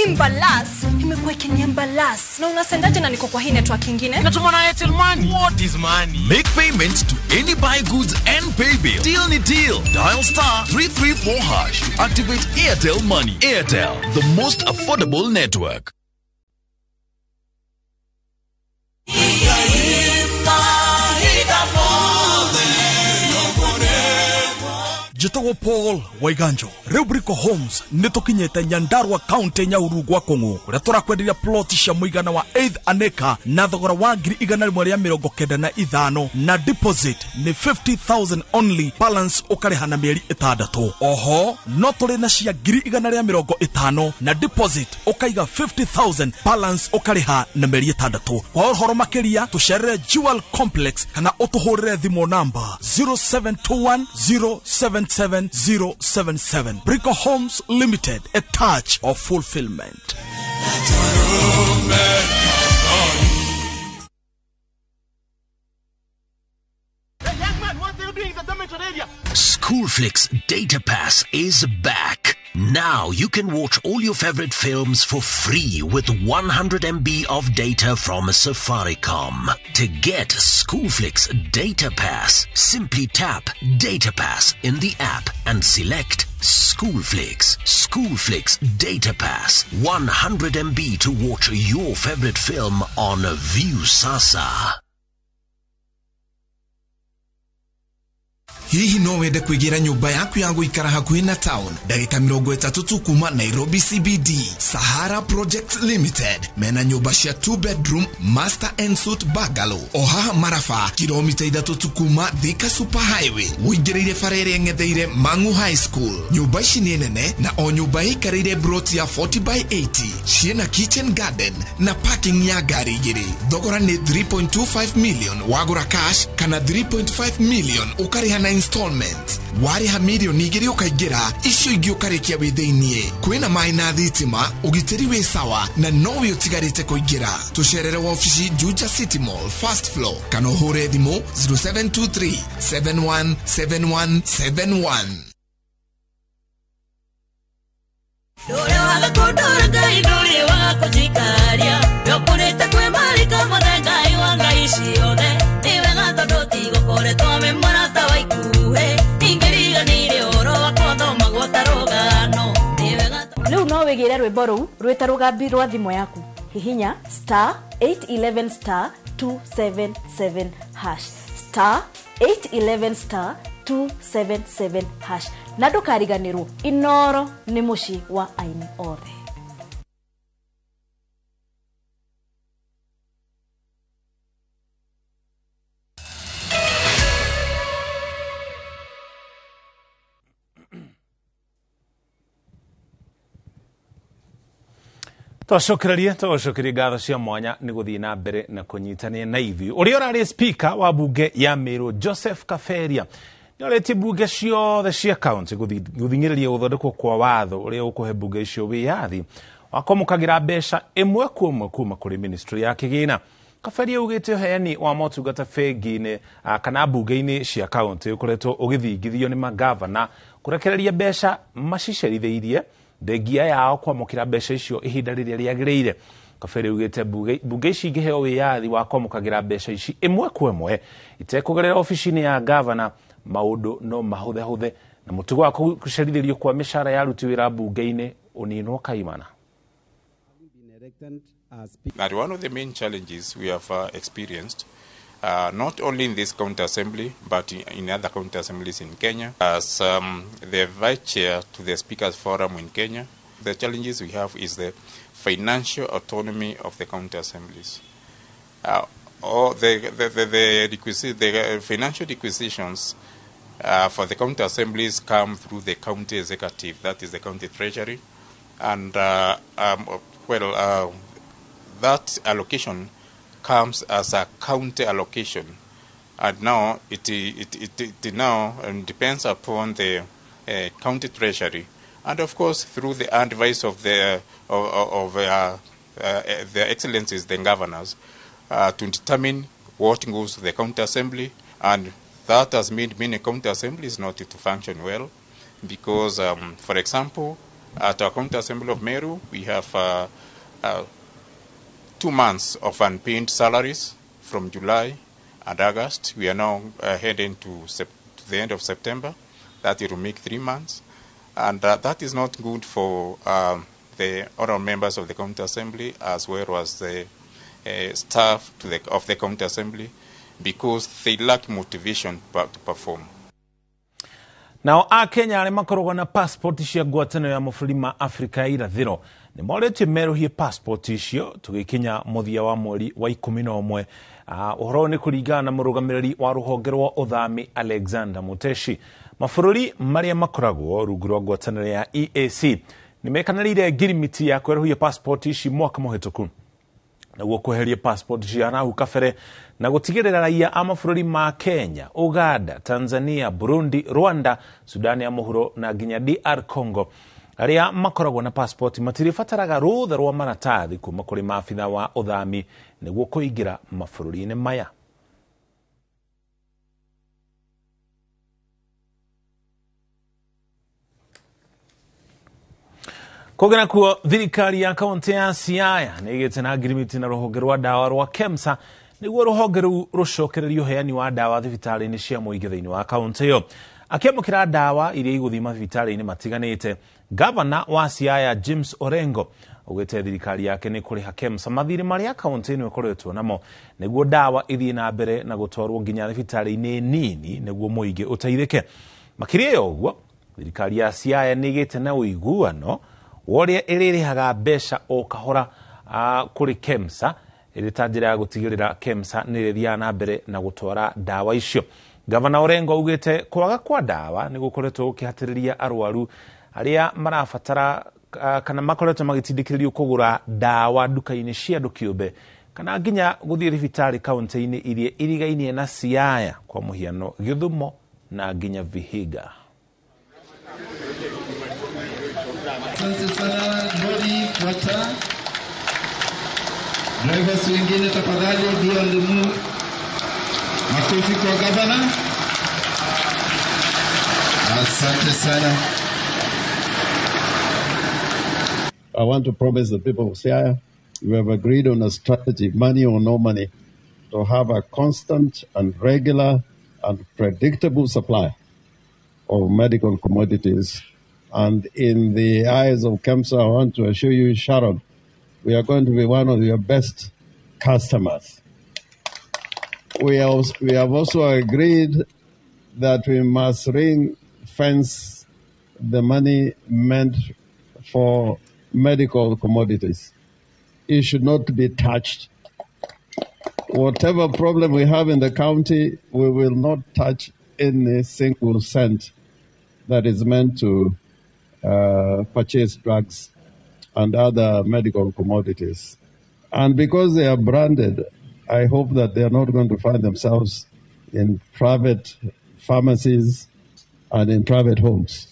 Imbalas imekuwa ikiniambalas. Na unasendaje na niko kwa hii network nyingine? Natuma na Airtel Money. What is money? Make payments to any buy goods and pay bill. Deal ni deal. Dial star 334 hash to activate Airtel Money. Airtel, the most affordable network. Njĩtagwo Paul Waiganjo. Rĩu Brico Homes nĩ tũkinyĩte Nyandarua County Nyahururu gwa Kũng'ũ kũrĩa tũrakwenderia plot cia mũigana wa 8 an acre na thogora wa 195,000 na deposit nĩ 50,000 only, balance ũkarĩha na mĩeri 6. Oho no tũrĩ na cia 150,000 na deposit ũkaiga 50,000, balance ũkarĩha na mĩeri 6. Kwa ũhoro makĩria tũcerere Jewel Complex kana ũtũhũrĩre thimũ namba 0721 077 077. Brico Homes Limited, a touch of fulfillment. Schoolflix Data Pass is back. Now you can watch all your favorite films for free with 100 MB of data from Safaricom. To get Schoolflix Data Pass, simply tap Data Pass in the app and select Schoolflix. Schoolflix Data Pass, 100 MB to watch your favorite film on Viusasa. Hihi no wende kwĩgĩra nyũmba yaku ya gũikara hakuhĩ na town ndagĩka 30 tu kuma Nairobi CBD. Sahara Project Limited mena nyũmba cia 2 bedroom master and suite bungalow o haha Marafa, kilomita 3 tu kuma Thika Super Highway ũingĩrĩire bara ĩrĩa ĩng'etheire Mang'u High School. Nyũmba ici nĩ nene na o nyũmba ĩikarĩire broti ya 40 by 80, ciĩna kitchen garden na parking ya ngari 2. Thogora nĩ 3.25 million wagũra cash kana 3.5 million ũkarĩha na installment. Warĩha milioni 2 ũkaingĩra, icio ingĩ ũkarĩkia wĩ thĩiniĩ. Kwĩna maĩ na thitima, ũgitĩri wĩ sawa na nowe ũtigarĩte kũingĩra. Tũcerere wabici Juja City Mall first floor kana ũhũre thimũ 0723 717171. Riu no wigire Rwĩmbo rũu rwĩta rũgambi rwa thimũ yaku. Hihinya star 811 star 277 hash, star 811 star 277 hash, na ndũkariganĩrwo Inoro nĩ mũciĩ wa aini othe. Twacokererie ngatho cia mwanya nĩ gũthiĩ na mbere na kũnyitania na ithuĩ. Ũrĩa ũrarĩ speaker wa bunge ya Meru Joseph Kaberia nĩoretie bunge ciothe cia kaunti gũthing'ĩrĩria gũthondekwo kwa watho ũrĩa ũkũhe bunge icio wĩyathi wa kwamũkagĩra mbeca ĩmwe kwa ĩmwe kuma kũrĩ ministry ya kĩgĩna. Kaberia augĩte ũheani wa motungata bengi-inĩ kana bunge-inĩ cia kaunti ũkoretwo ũgĩthingithio nĩ magavana kũrekereria mbeca macicerithĩirie thengia yao kwamũkĩra mbeca icio ihinda rĩrĩa rĩagĩrĩire. Kabere augĩte bunge ici ingĩheo wĩyathi wa kwamũkagĩra mbeca ici ĩmwe kwa ĩmwe itekũgerera obici-inĩ ya gavana, maũndũ no mahũthehũthe na mũtugo wa kũcerithĩrio kwa mĩcara ya aruti wĩra bunge-inĩ ũninwo kaimana. That one of the main challenges we have experienced, not only in this county assembly, but in other county assemblies in Kenya. As the vice chair to the Speakers Forum in Kenya, the challenges we have is the financial autonomy of the county assemblies. All the financial requisitions for the county assemblies come through the county executive, that is the county treasury, and that allocation comes as a county allocation, and now it now depends upon the county treasury, and of course through the advice of the their excellencies the governors to determine what goes to the county assembly, and that has made many county assemblies not to function well, because for example at our county assembly of Meru we have 2 months of unpaid salaries from July and August. We are now heading to the end of September. That it will make 3 months. And that is not good for the other members of the county assembly as well as the staff of the county assembly, because they lack motivation to perform. Nao Akenya arĩa makoragwo na passport cia ngwatanĩro ya mabũrũri ma Afrika ya irathĩro nĩ morĩtio merũhie passport icio tũgĩkinya mũthia wa mweri wa 11. Ũhoro nĩ kũringana na mũrũgamĩrĩri wa rũhonge rwa ũthami Alexander Muteshi. Mabũrũri marĩa makoragwo rungu rwa ngwatanĩro ya EAC nĩ mekanĩrĩire ngirimiti ya kwerũhia passport ici mwaka mũhĩtũku, naguo kweheria passport cia hau kabere na gũtigĩrĩra raia a mabũrũri ma Kenya, Uganda, Tanzania, Burundi, Rwanda, Sudan ya mũhuro na nginya DR Congo arĩa makoragwo na passport matirĩbataraga rũtha rwa maratathi kuma kũrĩ maabitha wa ũthami nĩguo kũingĩra mabũrũri-inĩ maya. Kũgĩra kuo thirikari ya kaunti ya Siaya nĩ ĩgĩte na ngirimiti na rũhonge rwa ndawa rwa KEMSA nĩguo rũhonge rũu rũcokererie ũheani wa ndawa thibitarĩ-inĩ cia mũingĩ thĩinĩ wa kaunti ĩyo. Akĩamũkĩra ndawa iria igũthiĩ mathibitarĩ-inĩ matiganĩte, gavana wa Siaya James Orengo augĩte thirikari yake nĩ kũrĩha KEMSA mathirĩ marĩa kaunti ĩno ĩkoretwo namo nĩguo ndawa ithiĩ na mbere na gũtwarwo nginya thibitarĩ-inĩ nini nĩguo mũingĩ ũteithĩke. Makĩria ya ũguo, thirikari ya Siaya nĩ ĩgĩte na ũiguano woria ĩrĩrĩhaga mbeca o kahora kũrĩ KEMSA ĩrĩ ta njĩra ya gũtigĩrĩra KEMSA nĩ ĩrĩthiaga na mbere na gũtwara ndawa icio. Gavana Orengo augĩte kwaga kwa ndawa nĩ gũkoretwo gũkĩhatĩrĩria arwaru arĩa marabatara kana makoretwo magĩtindĩkĩrĩrio kũgũra ndawa nduka-inĩ cia andũ kĩũmbe kana nginya gũthiĩ thibitarĩ kaunti-inĩ iria irigainie na Siaya, kwa mũhiano Gĩthumo na nginya Vihiga. Asante sana Lori Kwata. Drivers wengine tafadhali be on the move. Makofi kwa gavana. Asante sana. I want to promise the people of Siaya, we have agreed on a strategy, money or no money, to have a constant and regular and predictable supply of medical commodities And in the eyes of KEMSA, I want to assure you, Sharon, we are going to be one of your best customers. We have also agreed that we must ring fence the money meant for medical commodities. It should not be touched. Whatever problem we have in the county, we will not touch any single cent that is meant to purchase drugs and other medical commodities. And because they are branded, I hope that they are not going to find themselves in private pharmacies and in private homes.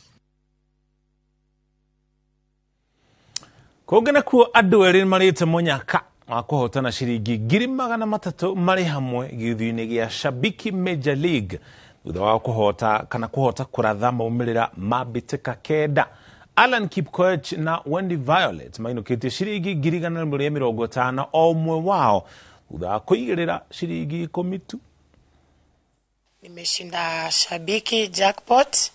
Kũngĩ nakuo andũ erĩ marĩte mũnyaka wa kũhotana ciringi 300,000 marĩ hamwe gĩthũinĩ gĩa Shabiki Major League thutha wa kũhota kana kũhota kũratha maumĩrĩra ma mbĩtĩka 9. Alan Kipkoech na Wendy Violet mainũkĩtie ciringi 150,000 o ũmwe wao thutha wa kũigĩrĩra ciringi 10 tu. Nimeshinda Shabiki jackpot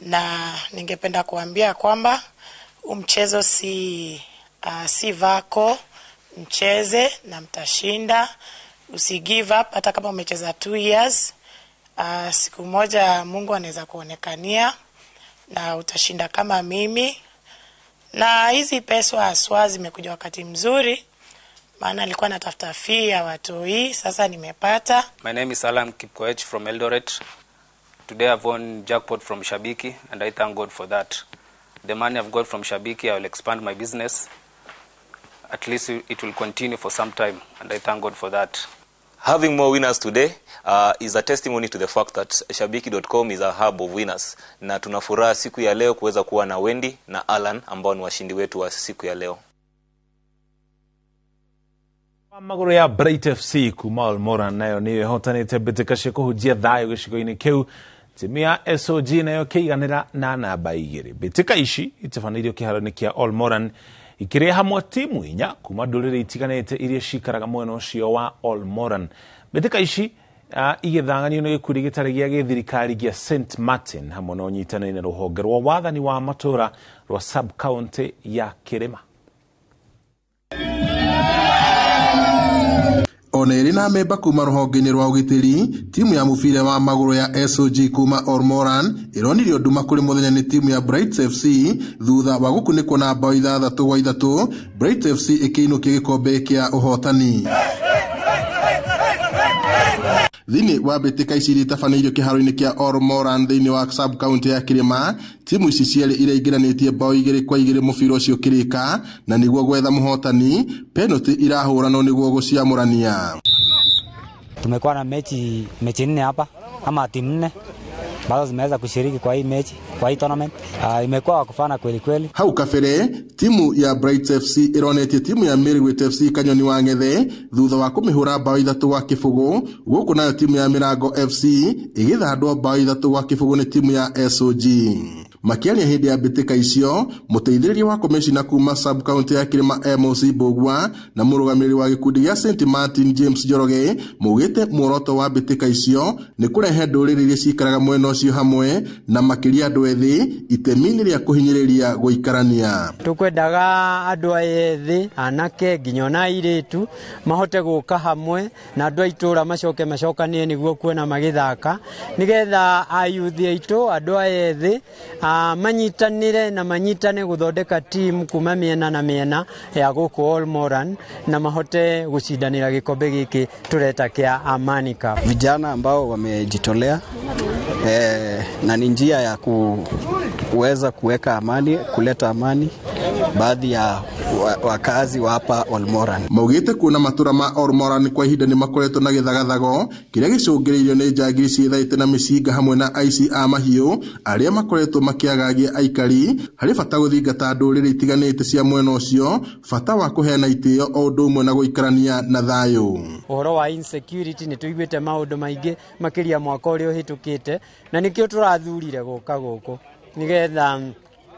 na ningependa kuambia kwamba mchezo si vako, mcheze na mtashinda. Usi give up hata kama umecheza 2 years. Siku moja Mungu anaweza kuonekania na utashinda kama mimi. Na hizi pesa haswa zimekuja wakati mzuri, maana nilikuwa natafuta fee ya watoi, sasa nimepata. My name is Alan Kipkoech from Eldoret. Today I've won jackpot from Shabiki and I thank God for that. The money I've got from Shabiki, I will expand my business. At least it will continue for some time, and I thank God for that. Having more winners today is a testimony to the fact that Shabiki.com is a hub of winners. Na tunafuraha siku ya leo kuweza kuwa na Wendy na Alan ambao ni washindi wetu wa siku ya leo. Magũrũ ya Bright FC kuma Olmoran nayo nĩyo ĩhotanĩte mbĩtĩka cia kũhunjia thayũ gĩcigo-inĩ kĩu. Timu ya SOG nayo kĩiganĩra na namba 2. Mbĩtĩka ici itabanĩirio kĩharo-inĩ kĩa Olmoran ikĩrĩa hamwe timu 4 kuma ndũrĩrĩ itiganĩte iria cikaraga mwena ũcio wa Olmoran. Mbĩtĩka ici igĩthanganio nĩ gĩkundi gĩtarĩ gĩa gĩthirikari gĩa St Martin hamwe na ũnyitanĩri na rũhonge rwa wathani wa matũũra rwa sub-county ya Kĩrĩma. Ona ĩrĩ na memba kuma rũhonge-inĩ rwa ũgitĩri, timu ya mũbira wa magũrũ ya SOG kuma Olmoran ĩronirio nduma kũrĩ mũthenya nĩ timu ya Bright FC thutha wa gũkunĩkwo na bao 6-3. Bright FC ĩkĩinũkia gĩkombe kĩa ũhotani. Thĩinĩ wa mbĩtĩka ici iria itabanĩirio kĩharo-inĩ kĩa Olmoran thĩinĩ wa sub county ya Kĩrĩma, timu ici cierĩ iraingĩranĩtie bao 2-2 mũbira ũcio ũkĩrĩka, na nĩguo gwetha mũhotani penalty irahũranwo nĩguo gũciamũrania. Tumekuwa na mechi 4 hapa ama timu 4 ambazo zimeweza kushiriki kwa hii mechi, kwa hii tournament. Imekuwa kufana kweli kweli. Hau kabere timu ya Bright FC ironetie timu ya Mĩrĩgwĩte FC Kanyoni wa Ng'ethe thutha wa kũmĩhũra bao 3-0. Gũkũ nayo timu ya Mĩrango FC ĩgĩthandwo bao 3-0 nĩ timu ya SOG. Makĩaria hĩndĩ ya mbĩtĩka icio, mũteithĩrĩria wa komishina kuma sub county ya Kĩrĩma MOC Mbũgua na mũrũgamĩrĩri wa gĩkundi gĩa St Martin James Njoroge maugĩte muoroto wa mbĩtĩka icio nĩ kũrehe ndũrĩrĩ iria cikaraga mwena ũcio hamwe na makĩria andũ ethĩ itemi-inĩ rĩa kũhinyĩrĩria gũikarania. Tukwendaga andũ aya ethĩ anake nginya ona airĩtu mahote gũka hamwe na andũ a itũũra macoke macokanie nĩguo kuona magĩthaka nĩgetha ayuthi aitũ andũ aya ethĩ manyitanire na manyitane guthondeka team kuma miena na miena ya guku Olmoran na mahote gucindanira gikombe giki tureta kia Amani Cup. Vijana ambao wamejitolea na ni njia ya kuweza kuweka amani, kuleta amani baadhi ya wakazi wa hapa Olmoran. Maugite kuona matura ma Olmoran kwa ihinda ni makoretwo na githagathago kiria gicũngĩrĩirio nĩ njangiri ciĩthaĩte na mĩcinga hamwe na aici a mahiũ arĩa makoretwo makĩagagia aikari. Harĩ bata gũthingata ndũrĩrĩ itiganĩte cia mwena ũcio, bata wa kũheana itĩo o ũndũ ũmwe na gũikarania na thayũ. Ũhoro wa insecurity nĩ tũiguĩte maũndũ maingĩ makĩria mwaka ũrĩa ũhĩtũkĩte, na nĩkĩo tũrathurire gũka gũkũ nĩgetha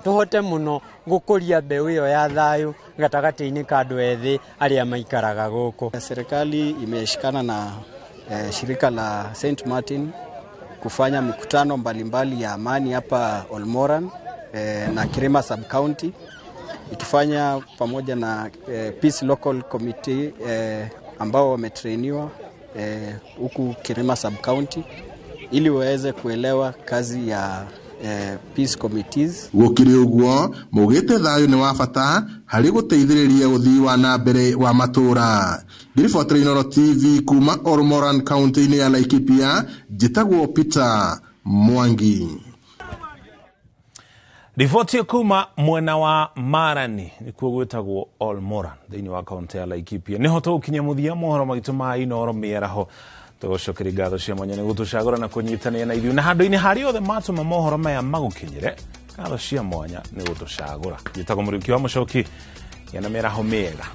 tuhote muno gukuria mbeu iyo ya thayu gatagatĩ-inĩ ka andũ ethĩ arĩa maikaraga gũkũ. Serikali imeshikana na shirika la St Martin kufanya mikutano mbalimbali ya amani hapa Olmoran, na Kirima Sub County ikifanya pamoja na Peace Local Committee ambao wametrainiwa huku Kirima Sub County ili waweze kuelewa kazi ya peace committees. Gũkĩrĩ ũguo maugĩte thayũ nĩ wa bata harĩ gũteithĩrĩria ũthii wa na mbere wa matũũra. Ngĩribotera Inooro TV kuma Olmoran kaunti-inĩ ya Laikipia, njĩtagwo Peter Mwangi. Riboti kuma mwena wa Marani nikuo gwĩtagwo Olmoran thĩinĩ wa kaunti ya Laikipia. Nĩho tũgũkinyia mũthia mohoro maitũ ma Inooro mĩaraho. Tũgũcokeria ngatho cia mwanya nĩ gũtũcagũra na kũnyitanĩra na ithuĩ na handũ-inĩ harĩa othe matũma mohoro maya magũkinyĩre, ngatho cia mwanya nĩ gũtũcagũra. Njĩtagwo Mũriũki wa Mũcoki, gĩa na mĩaraho mĩega.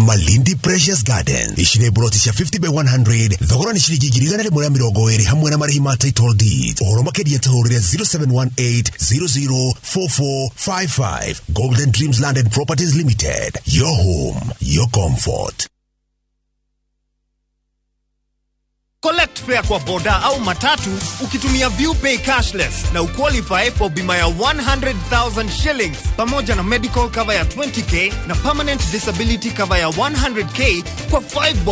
Malindi Precious Garden ici nĩ broti cia 50 by 100 thogora nĩ ciringi 120,000 hamwe na marĩhi ma title deed. Ũhoro makĩria tũhũrĩre 0718 004455. Golden Dreams Land and Properties Limited, your home, your comfort. Collect fare kwa boda au matatu ukitumia ViewPay cashless na uqualify for bima ya 100,000 shillings pamoja na medical cover ya 20k na permanent disability cover ya 100k kwa 5 bob.